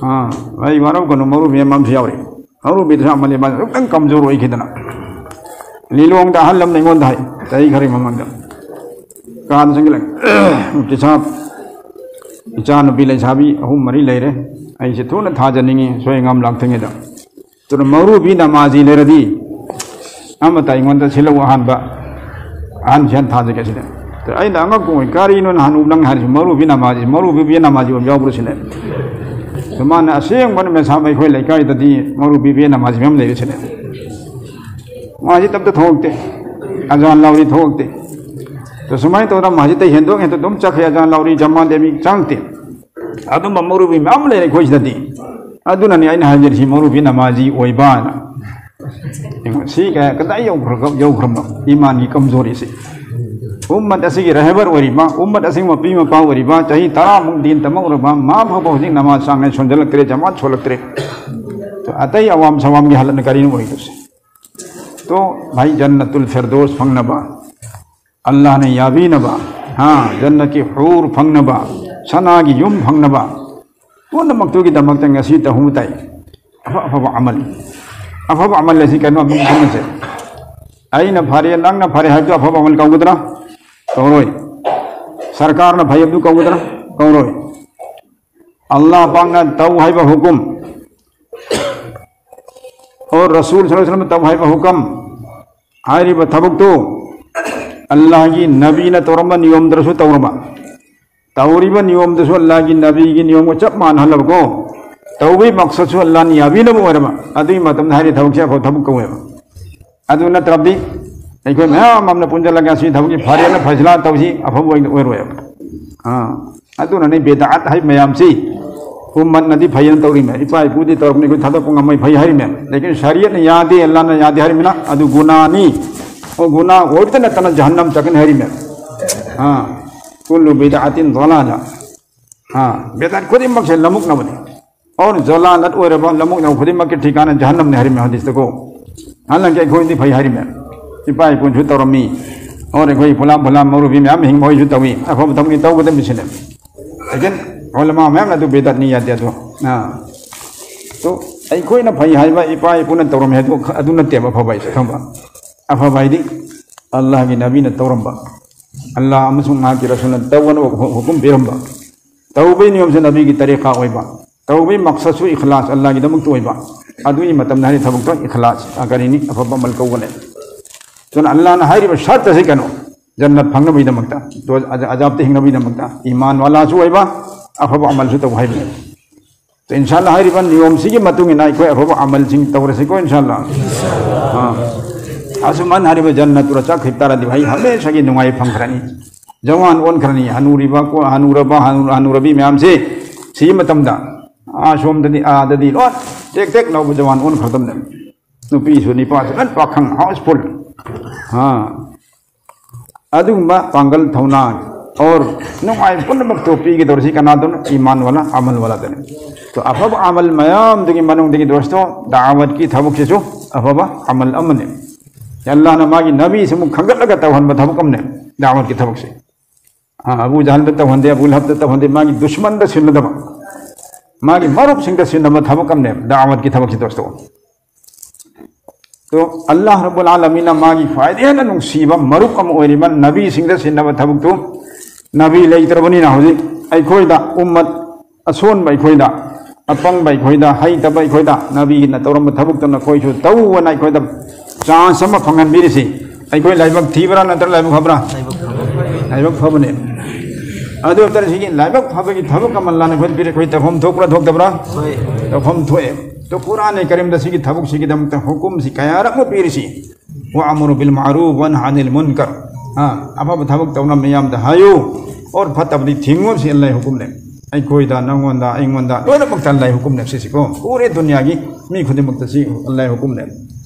ꯑꯥ, ꯑꯩ ꯋꯥꯔꯧꯒꯅꯨ, ꯃꯧꯔꯨꯕꯤ ꯑꯃ ꯑꯃꯁꯨ ꯌꯥꯎꯔꯤ꯫ ꯃꯧꯔꯨꯕꯤꯗꯨꯁꯨ ꯑꯃꯅꯤ, ꯃꯥꯁꯨ ꯈꯤꯇꯪ ꯀꯝꯖꯣꯔ ꯑꯣꯏꯈꯤꯗꯅ꯫ ꯂꯤꯂꯣꯡꯗ ꯑꯍꯜ ꯑꯃꯅ ꯑꯩꯉꯣꯟꯗ ꯍꯥꯏ, ꯆꯍꯤ ꯈꯔꯒꯤ ꯃꯃꯥꯡꯗ꯫ ꯀꯥꯗ ꯆꯪꯁꯤꯜꯂꯒ, "ꯃꯨꯐꯇꯤ ꯁꯥꯍꯕ, ꯏꯆꯥꯅꯨꯄꯤ ꯂꯩꯁꯥꯕꯤ ꯑꯍꯨꯝ ꯃꯔꯤ ꯂꯩꯔꯦ, ꯑꯩꯁꯦ ꯊꯨꯅ ꯊꯥꯖꯅꯤꯡꯉꯤ, ꯁꯣꯏ ꯉꯥꯝ ꯂꯥꯛꯇ꯭ꯔꯤꯉꯩꯗ꯫ ꯑꯗꯨꯅ ꯃꯧꯔꯨꯕꯤ ꯅꯃꯥꯖꯤ ꯂꯩꯔꯗꯤ ꯑꯃꯇ ꯑꯩꯉꯣꯟꯗ ꯁꯤꯜꯂꯛꯎ, ꯑꯍꯥꯟꯕ ꯑꯍꯟꯁꯤ ꯍꯥꯟꯅ ꯊꯥꯖꯒꯦ" ꯁꯤꯅꯦ꯫ ꯑꯗ ꯑꯩꯅ ꯑꯉꯛꯄ ꯑꯣꯏ, "ꯀꯔꯤꯅꯣ ꯅꯍꯥꯟ ꯅꯪ ꯍꯥꯏꯔꯤꯁꯤ, ꯃꯧꯔꯨꯕꯤ ꯅꯃꯥꯖꯤ, ꯃꯧꯔꯨꯕꯤ ꯅꯃꯥꯖꯤ ꯑꯣꯏꯕ ꯌꯥꯎꯕ꯭ꯔꯣ?" ꯁꯤꯅꯦ꯫ ꯑꯗ ꯃꯥꯅ, "ꯑꯁꯦꯡꯕꯅ ꯃꯦꯁꯥꯕ ꯑꯩꯈꯣꯏ ꯂꯩꯀꯥꯏꯗꯗꯤ ꯃꯧꯔꯨꯕꯤ ꯅꯃꯥꯖꯤ ꯃꯌꯥꯝ ꯂꯩꯔꯦ" ꯁꯤꯅꯦ꯫ ꯃꯥꯁꯤ ꯇꯞꯇ ꯊꯣꯛꯂꯛꯇꯦ, ꯑꯖꯥꯟ ꯂꯥꯎꯔꯤ ꯊꯣꯛꯂꯛꯇꯦ꯫ ꯑꯗ ꯁꯨꯃꯥꯏꯅ ꯇꯧꯗꯅ ꯃꯥꯁꯤ ꯇꯩ ꯍꯦꯟꯗꯣꯛ ꯍꯦꯟꯗꯣꯛ ꯑꯗꯨꯝ ꯆꯠꯈ꯭ꯔꯦ, ꯑꯖꯥꯟ ꯂꯥꯎꯔꯤ, ꯖꯃꯥꯟ ꯗꯦꯃꯤ ꯆꯪꯉꯛꯇꯦ꯫ ꯑꯗꯨꯝꯕ ꯃꯧꯔꯨꯕꯤ ꯃꯌꯥꯝ ꯂꯩꯔꯦ ꯑꯩꯈꯣꯏ ꯁꯤꯗꯗꯤ꯫ ꯑꯗꯨꯅꯅꯤ ꯑꯩꯅ ꯍꯥꯏꯖꯔꯤꯁꯤ ꯃꯧꯔꯨꯕꯤ ꯅꯃꯥꯖꯤ ꯑꯣꯏꯕꯅ꯫ ꯌꯦꯡꯉꯣ, ꯁꯤ ꯀꯌꯥ, ꯀꯗꯥꯏ ꯌꯧꯈ꯭ꯔꯒ, ꯌꯧꯈ꯭ꯔꯕꯅꯣ ꯏꯃꯥꯟꯒꯤ ꯀꯝꯖꯣꯔꯤꯁꯤ? ꯎꯝꯃꯠ ꯑꯁꯤꯒꯤ ꯔꯍꯕꯔ ꯑꯣꯏꯔꯤꯕ, ꯎꯝꯃꯠ ꯑꯁꯤꯒꯤ ꯃꯄꯤ ꯃꯄꯥ ꯑꯣꯏꯔꯤꯕ, ꯆꯍꯤ ꯇꯔꯥꯃꯨꯛ ꯗꯤꯟ ꯇꯝꯃꯛꯎꯔꯕ, ꯃꯥ ꯐꯥꯎꯕ ꯍꯧꯖꯤꯛ ꯅꯃꯥꯖ ꯆꯥꯡ ꯅꯥꯏ ꯁꯣꯟꯖꯜꯂꯛꯇ꯭ꯔꯦ, ꯖꯃꯥꯠ ꯁꯣꯜꯂꯛꯇ꯭ꯔꯦ꯫ ꯑꯇꯩ ꯑꯋꯥꯝ ꯁꯋꯥꯝꯒꯤ ꯍꯥꯂꯠꯅ ꯀꯔꯤꯅꯣ ꯑꯣꯏꯗꯣꯏꯁꯦ? ꯇꯣ ꯚꯥꯏ, ꯖꯟꯅꯇꯨꯜ ꯐꯤꯔꯗꯣꯁ ꯐꯪꯅꯕ, ꯑꯜꯂꯥꯍꯅ ꯌꯥꯕꯤꯅꯕ, ꯍꯥ, ꯖꯟꯅꯠꯀꯤ ꯍꯨꯔ ꯐꯪꯅꯕ, ꯁꯅꯥꯒꯤ ꯌꯨꯝ ꯐꯪꯅꯕ, ꯄꯨꯝꯅꯃꯛꯇꯨꯒꯤꯗꯃꯛꯇ ꯉꯁꯤ ꯇꯧꯍꯧꯕ ꯇꯥꯏ꯫ ꯑꯐ ꯑꯐꯕ ꯑꯃꯜ, ꯑꯐꯕ ꯑꯃꯜ ꯑꯁꯤ ꯀꯩꯅꯣ ꯑꯃꯨꯛ ꯈꯪꯅꯁꯦ꯫ ꯑꯩꯅ ꯐꯔꯦ, ꯅꯪꯅ ꯐꯔꯦ ꯍꯥꯏꯕꯗꯨ ꯑꯐꯕ ꯑꯃꯜ ꯀꯧꯒꯗ꯭ꯔꯥ? ꯀꯧꯔꯣꯏ꯫ ꯁꯔꯀꯥꯔꯅ ꯐꯩ ꯍꯥꯏꯕꯗꯨ ꯀꯧꯒꯗ꯭ꯔꯥ? ꯀꯧꯔꯣꯏ꯫ ꯑꯜꯂꯥꯍ ꯄꯥꯛꯅ ꯇꯧ ꯍꯥꯏꯕ ꯍꯨꯀꯨꯝ, ꯑꯣ ꯔꯁꯨꯜ ꯁꯜꯂꯜꯂꯥꯍꯨ ꯑꯂꯩꯍꯤ ꯋꯁꯜꯂꯝꯅ ꯇꯧ ꯍꯥꯏꯕ ꯍꯨꯀꯝ, ꯍꯥꯏꯔꯤꯕ ꯊꯕꯛꯇꯨ ꯑꯜꯂꯥꯍꯒꯤ ꯅꯕꯤꯅ ꯇꯧꯔꯝꯕ ꯅꯤꯌꯣꯝꯗꯨꯁꯨ ꯇꯧꯔꯕ, ꯇꯧꯔꯤꯕ ꯅꯤꯌꯣꯝꯗꯨꯁꯨ ꯑꯜꯂꯥꯍꯒꯤ ꯅꯕꯤꯒꯤ ꯅꯤꯌꯣꯝꯒ ꯆꯞ ꯃꯥꯟꯅꯍꯜꯂꯕꯀꯣ, ꯇꯧꯕꯒꯤ ꯃꯛꯁꯠꯁꯨ ꯑꯜꯂꯥꯍꯅ ꯌꯥꯕꯤꯅꯕ ꯑꯣꯏꯔꯕ, ꯑꯗꯨꯒꯤ ꯃꯇꯝꯗ ꯍꯥꯏꯔꯤꯕ ꯊꯕꯛꯁꯦ ꯑꯐꯕ ꯊꯕꯛ ꯀꯧꯋꯦꯕ꯫ ꯑꯗꯨ ꯅꯠꯇ꯭ꯔꯕꯗꯤ ꯑꯩꯈꯣꯏ ꯃꯌꯥꯝ ꯑꯃꯅ ꯄꯨꯟꯁꯤꯜꯂꯒ ꯁꯤ ꯊꯕꯛꯁꯤ ꯐꯔꯦꯅ ꯐꯩꯁꯂꯥ ꯇꯧꯁꯤ, ꯑꯐꯕ ꯑꯣꯏꯅ ꯑꯣꯏꯔꯣꯏꯕ꯫ ꯑꯥ, ꯑꯗꯨꯅꯅꯦ ꯕꯤꯗꯑꯠ ꯍꯥꯏꯕ ꯃꯌꯥꯝꯁꯤ ꯎꯝꯃꯠꯅꯗꯤ ꯐꯩꯌꯦꯅ ꯇꯧꯔꯤꯃꯦ, ꯏꯄꯥ ꯏꯄꯨꯗꯤ ꯇꯧꯔꯕꯅꯤ, ꯑꯩꯈꯣꯏ ꯊꯥꯗꯣꯛꯄ ꯉꯝꯃꯣꯏ, ꯐꯩ ꯍꯥꯏꯔꯤꯃꯦ꯫ ꯂꯦꯀꯤꯟ ꯁꯔꯤꯌꯠꯅ ꯌꯥꯗꯦ, ꯑꯜꯂꯥꯍꯅ ꯌꯥꯗꯦ ꯍꯥꯏꯔꯤꯃꯤꯅ ꯑꯗꯨ ꯒꯨꯅꯥꯅꯤ꯫ ꯑꯣ, ꯒꯨꯅꯥ ꯑꯣꯏꯕꯇ ꯅꯠꯇꯅ ꯖꯍꯟꯅꯝ ꯆꯠꯀꯅꯤ ꯍꯥꯏꯔꯤꯃꯦ꯫ ꯑꯥ, ꯀꯨꯜꯂꯨ ꯕꯤꯗꯑꯇꯤꯟ ꯗꯂꯥꯂꯥ꯫ ꯑꯥ, ꯕꯤꯗꯑꯠ ꯈꯨꯗꯤꯡꯃꯛꯁꯦ ꯂꯃꯨꯛꯅꯕꯅꯤ꯫ ꯑꯣꯔ ꯖꯂꯥꯂꯠ ꯑꯣꯏꯔꯕ ꯂꯃꯨꯛꯅꯕ ꯈꯨꯗꯤꯡꯃꯛꯀꯤ ꯊꯤꯀꯥꯅ ꯖꯍꯟꯅꯝꯅꯤ ꯍꯥꯏꯔꯤꯃꯦ ꯍꯗꯤꯁꯇꯀꯣ꯫ ꯅꯍꯥꯟ ꯂꯪꯀꯦ ꯑꯩꯈꯣꯏꯗꯤ ꯐꯩ ꯍꯥꯏꯔꯤꯃꯦ꯫ ꯏꯄꯥ ꯏꯄꯨꯁꯨ ꯇꯧꯔꯝꯃꯤ꯫ ꯑꯣꯔ ꯑꯩꯈꯣꯏ ꯐꯨꯂꯥ ꯐꯨꯂꯥ ꯃꯧꯔꯨꯕꯤ ꯃꯌꯥꯝ ꯍꯤꯡꯕ ꯍꯣꯏꯁꯨ ꯇꯧꯏ꯫ ꯑꯐꯕ ꯊꯕꯛꯅꯤ ꯇꯧꯒꯗꯕꯅꯤ ꯁꯤꯅꯦ꯫ ꯂꯦꯀꯤꯟ ꯎꯂꯃꯥ ꯃꯌꯥꯝꯅ ꯑꯗꯨ ꯕꯦꯗꯠꯅꯤ ꯌꯥꯗꯦ ꯑꯗꯣ꯫ ꯑꯥ꯫ ꯇꯣ ꯑꯩꯈꯣꯏꯅ ꯐꯩ ꯍꯥꯏꯕ ꯏꯄꯥ ꯏꯄꯨꯅ ꯇꯧꯔꯝꯃꯤ ꯍꯥꯏꯗꯣ ꯑꯗꯨ ꯅꯠꯇꯦꯕ ꯑꯐꯕ ꯍꯥꯏꯁꯦ ꯈꯪꯕ꯫ ꯑꯐꯕ ꯍꯥꯏꯗꯤ ꯑꯜꯂꯥꯍꯒꯤ ꯅꯕꯤꯅ ꯇꯧꯔꯝꯕ꯫ ꯑꯜꯂꯥꯍ ꯑꯃꯁꯨꯡ ꯃꯍꯥꯛꯀꯤ ꯔꯁꯨꯜꯅ ꯇꯧꯒꯅꯨ ꯍꯨ-, ꯍꯨꯀꯨꯝ ꯄꯤꯔꯝꯕ꯫ ꯇꯧꯕꯒꯤ ꯅꯤꯌꯣꯝꯁꯦ ꯅꯕꯤꯒꯤ ꯇꯔꯤꯀꯥ ꯑꯣꯏꯕ꯫ ꯇꯧꯕꯒꯤ ꯃꯛꯁꯠꯁꯨ ꯏꯈꯂꯥꯁ ꯑꯜꯂꯥꯍꯒꯤꯗꯃꯛꯇ ꯑꯣꯏꯕ꯫ ꯑꯗꯨꯒꯤ ꯃꯇꯝꯗ ꯍꯥꯏꯔꯤ ꯊꯕꯛꯇꯣ ꯏꯈꯂꯥꯁ, ꯑ, ꯀꯔꯤꯅꯤ? ꯑꯐꯕ ꯑꯃꯜ ꯀꯧꯕꯅꯦ꯫ ꯑꯗꯨꯅ ꯑꯜꯂꯥꯍꯅ ꯍꯥꯏꯔꯤꯕ ꯁꯔꯠ ꯑꯁꯤ ꯀꯩꯅꯣ? ꯖꯟꯅꯠ ꯐꯪꯅꯕꯒꯤꯗꯃꯛꯇ, ꯑꯗꯣ ꯑꯖ-, ꯑꯖꯥꯕꯇ ꯍꯤꯡꯅꯕꯒꯤꯗꯃꯛꯇ, ꯏꯃꯥꯟ ꯋꯥꯂꯥꯁꯨ ꯑꯣꯏꯕ, ꯑꯐꯕ ꯑꯃꯜꯁꯨ ꯇꯧꯕ ꯍꯥꯏꯕꯅꯦ꯫ ꯇꯣ ꯏꯟꯁꯥꯜꯂꯥ ꯍꯥꯏꯔꯤꯕ ꯅꯤꯌꯣꯝꯁꯤꯒꯤ ꯃꯇꯨꯡ ꯏꯟꯅ ꯑꯩꯈꯣꯏ ꯑꯐꯕ ꯑꯃꯜꯁꯤꯡ ꯇꯧꯔꯁꯤꯀꯣ ꯏꯟꯁꯥꯜꯂꯥ꯫ ꯑꯥ꯫ ꯑꯁꯨꯃꯥꯏꯅ ꯍꯥꯏꯔꯤꯕ ꯖꯟꯅꯠꯇꯨꯗ ꯆꯠꯈꯤꯕ ꯇꯥꯔꯗꯤ ꯑꯩ ꯍꯃꯦꯁꯥꯒꯤ ꯅꯨꯡꯉꯥꯏ ꯐꯪꯈ꯭ꯔꯅꯤ꯫ ꯖꯋꯥꯟ ꯑꯣꯟꯈ꯭ꯔꯅꯤ꯫ ꯍꯅꯨꯔꯤꯕ ꯀꯣ-, ꯍꯅꯨꯔꯕ, ꯍꯅꯨ-, ꯍꯅꯨꯔꯕꯤ ꯃꯌꯥꯝꯁꯦ ꯁꯤꯒꯤ ꯃꯇꯝꯗ ꯑꯥ ꯁꯣꯝꯗꯗꯤ ꯑꯥꯗꯗꯤ ꯂꯣꯏ ꯇꯦꯛ ꯇꯦꯛ ꯂꯥꯎꯕ ꯖꯋꯥꯟ ꯑꯣꯟꯈ꯭ꯔꯗꯕꯅꯦ꯫ ꯅꯨꯄꯤꯁꯨ ꯅꯤꯄꯥꯁꯨ ꯂꯣꯏ ꯄꯥꯈꯪ ꯍꯥꯎꯁꯐꯨꯜ꯫ ꯑꯥ꯫ ꯑꯗꯨꯒꯨꯝꯕ ꯄꯥꯡꯒꯜ ꯊꯧꯅꯥ ꯑꯣꯔ ꯅꯨꯡꯉꯥꯏ ꯄꯨꯝꯅꯃꯛꯇꯣ ꯄꯤꯒꯗꯧꯔꯤꯁꯤ ꯀꯅꯥꯗꯅꯣ? ꯏꯃꯥꯟ ꯋꯥꯂꯥ, ꯑꯃꯜ ꯋꯥꯂꯥꯗꯅꯤ꯫ ꯇꯣ ꯑꯐꯕ ꯑꯃꯜ ꯃꯌꯥꯝꯗꯨꯒꯤ ꯃꯅꯨꯡꯗꯒꯤ ꯗꯣꯁꯇꯣ ꯗꯥꯋꯠꯀꯤ ꯊꯕꯛꯁꯤꯁꯨ ꯑꯐꯕ ꯑꯃꯜ ꯑꯃꯅꯤ꯫ ꯑꯜꯂꯥꯍꯅ ꯃꯥꯒꯤ ꯅꯕꯤꯁꯤꯃꯨꯛ ꯈꯟꯒꯠꯂꯒ ꯇꯧꯍꯟꯕ ꯊꯕꯛ ꯑꯃꯅꯤ ꯗꯥꯋꯠꯀꯤ ꯊꯕꯛꯁꯦ꯫ ꯑꯥ, ꯑꯕꯨ ꯖꯍꯜꯗ ꯇꯧꯍꯟꯗꯦ, ꯑꯕꯨ ꯂꯍꯕꯇ ꯇꯧꯍꯟꯗꯦ, ꯃꯥꯒꯤ ꯗꯨꯁꯃꯟꯗ ꯁꯤꯟꯅꯗꯕ, ꯃꯥꯒꯤ ꯃꯔꯨꯞꯁꯤꯡꯗ ꯁꯤꯟꯅꯕ ꯊꯕꯛ ꯑꯃꯅꯦ ꯗꯥꯋꯠꯀꯤ ꯊꯕꯛꯁꯤ ꯗꯣꯁꯇꯣ꯫ ꯇꯣ ꯑꯜꯂꯥꯍ ꯔꯕꯨꯜ ꯑꯥꯂꯃꯤꯟꯅ ꯃꯥꯒꯤ ꯈ꯭ꯋꯥꯏꯗꯒꯤ ꯍꯦꯟꯅ ꯅꯨꯡꯁꯤꯕ ꯃꯔꯨꯞ ꯑꯃ ꯑꯣꯏꯔꯤꯕ ꯅꯕꯤꯁꯤꯡꯗ ꯁꯤꯟꯅꯕ ꯊꯕꯛꯇꯨ ꯅꯕꯤ ꯂꯩꯇ꯭ꯔꯕꯅꯤꯅ ꯍꯧꯖꯤꯛ ꯑꯩꯈꯣꯏꯗ ꯎꯝꯃꯠ ꯑꯁꯣꯟꯕ ꯑꯩꯈꯣꯏꯗ, ꯑꯄꯪꯕ ꯑꯩꯈꯣꯏꯗ, ꯍꯩꯇꯕ ꯑꯩꯈꯣꯏꯗ ꯅꯕꯤꯅ ꯇꯧꯔꯝꯕ ꯊꯕꯛꯇꯨ ꯅꯈꯣꯏꯁꯨ ꯇꯧꯑꯣꯅ ꯑꯩꯈꯣꯏꯗ ꯆꯥꯟꯁ ꯑꯃ ꯐꯪꯍꯟꯕꯤꯔꯤꯁꯤ꯫ ꯑꯩꯈꯣꯏ ꯂꯥꯏꯕꯛ ꯊꯤꯕ꯭ꯔꯥ ꯅꯠꯇ꯭ꯔꯒ ꯂꯥꯏꯕꯛ ꯐꯕ꯭ꯔꯥ? ꯂꯥꯏꯕꯛ ꯐꯕꯅꯦ꯫ ꯑꯗꯨ ꯑꯣꯏꯇꯥꯔꯗꯤ ꯁꯤꯒꯤ ꯂꯥꯏꯕꯛ ꯐꯕꯒꯤ ꯊꯕꯛ ꯑꯃ ꯂꯥꯟꯅ ꯑꯩꯈꯣꯏ ꯄꯤꯔꯦ, ꯑꯩꯈꯣꯏ ꯇꯧꯐꯝ ꯊꯣꯛꯄ꯭ꯔꯥ ꯊꯣꯛꯇꯕ꯭ꯔꯥ? ꯇꯧꯐꯝ ꯊꯣꯛꯑꯦ꯫ ꯇꯣ ꯀꯨꯔꯥꯟ ꯀꯔꯤꯝꯗ ꯁꯤꯒꯤ ꯊꯕꯛꯁꯤꯒꯤꯗꯃꯛꯇ ꯍꯨꯀꯨꯝꯁꯤ ꯀꯌꯥꯔꯛ ꯑꯃ ꯄꯤꯔꯤꯁꯤ꯫ "ꯋꯥ ꯑꯃꯨꯔꯨ ꯕꯤꯜ ꯃꯥꯔꯨꯐ ꯋꯥ ꯅꯍꯥ ꯑꯅꯤꯜ ꯃꯨꯟꯀꯔ"꯫ ꯑꯥ, ꯑꯐꯕ ꯊꯕꯛ ꯇꯧꯅ ꯃꯌꯥꯝꯗ ꯍꯥꯏꯌꯨ, ꯑꯣꯔ ꯐꯠꯇꯕꯗꯤ ꯊꯤꯡꯉꯨ, ꯁꯤ ꯑꯜꯂꯥꯍ ꯍꯨꯀꯨꯝꯅꯦ꯫ ꯑꯩꯈꯣꯏꯗ, ꯅꯪꯉꯣꯟꯗ, ꯑꯩꯉꯣꯟꯗ, ꯂꯣꯏꯅꯃꯛꯇ ꯑꯜꯂꯥꯍ ꯍꯨꯀꯨꯝꯅꯦ ꯁꯤꯁꯤꯀꯣ꯫ ꯄꯨꯔꯦ ꯗꯨꯅꯤꯌꯥꯒꯤ ꯃꯤ ꯈꯨꯗꯤꯡꯃꯛꯇ ꯁꯤ ꯑꯜꯂꯥꯍ ꯍꯨꯀꯨꯝꯅꯦ꯫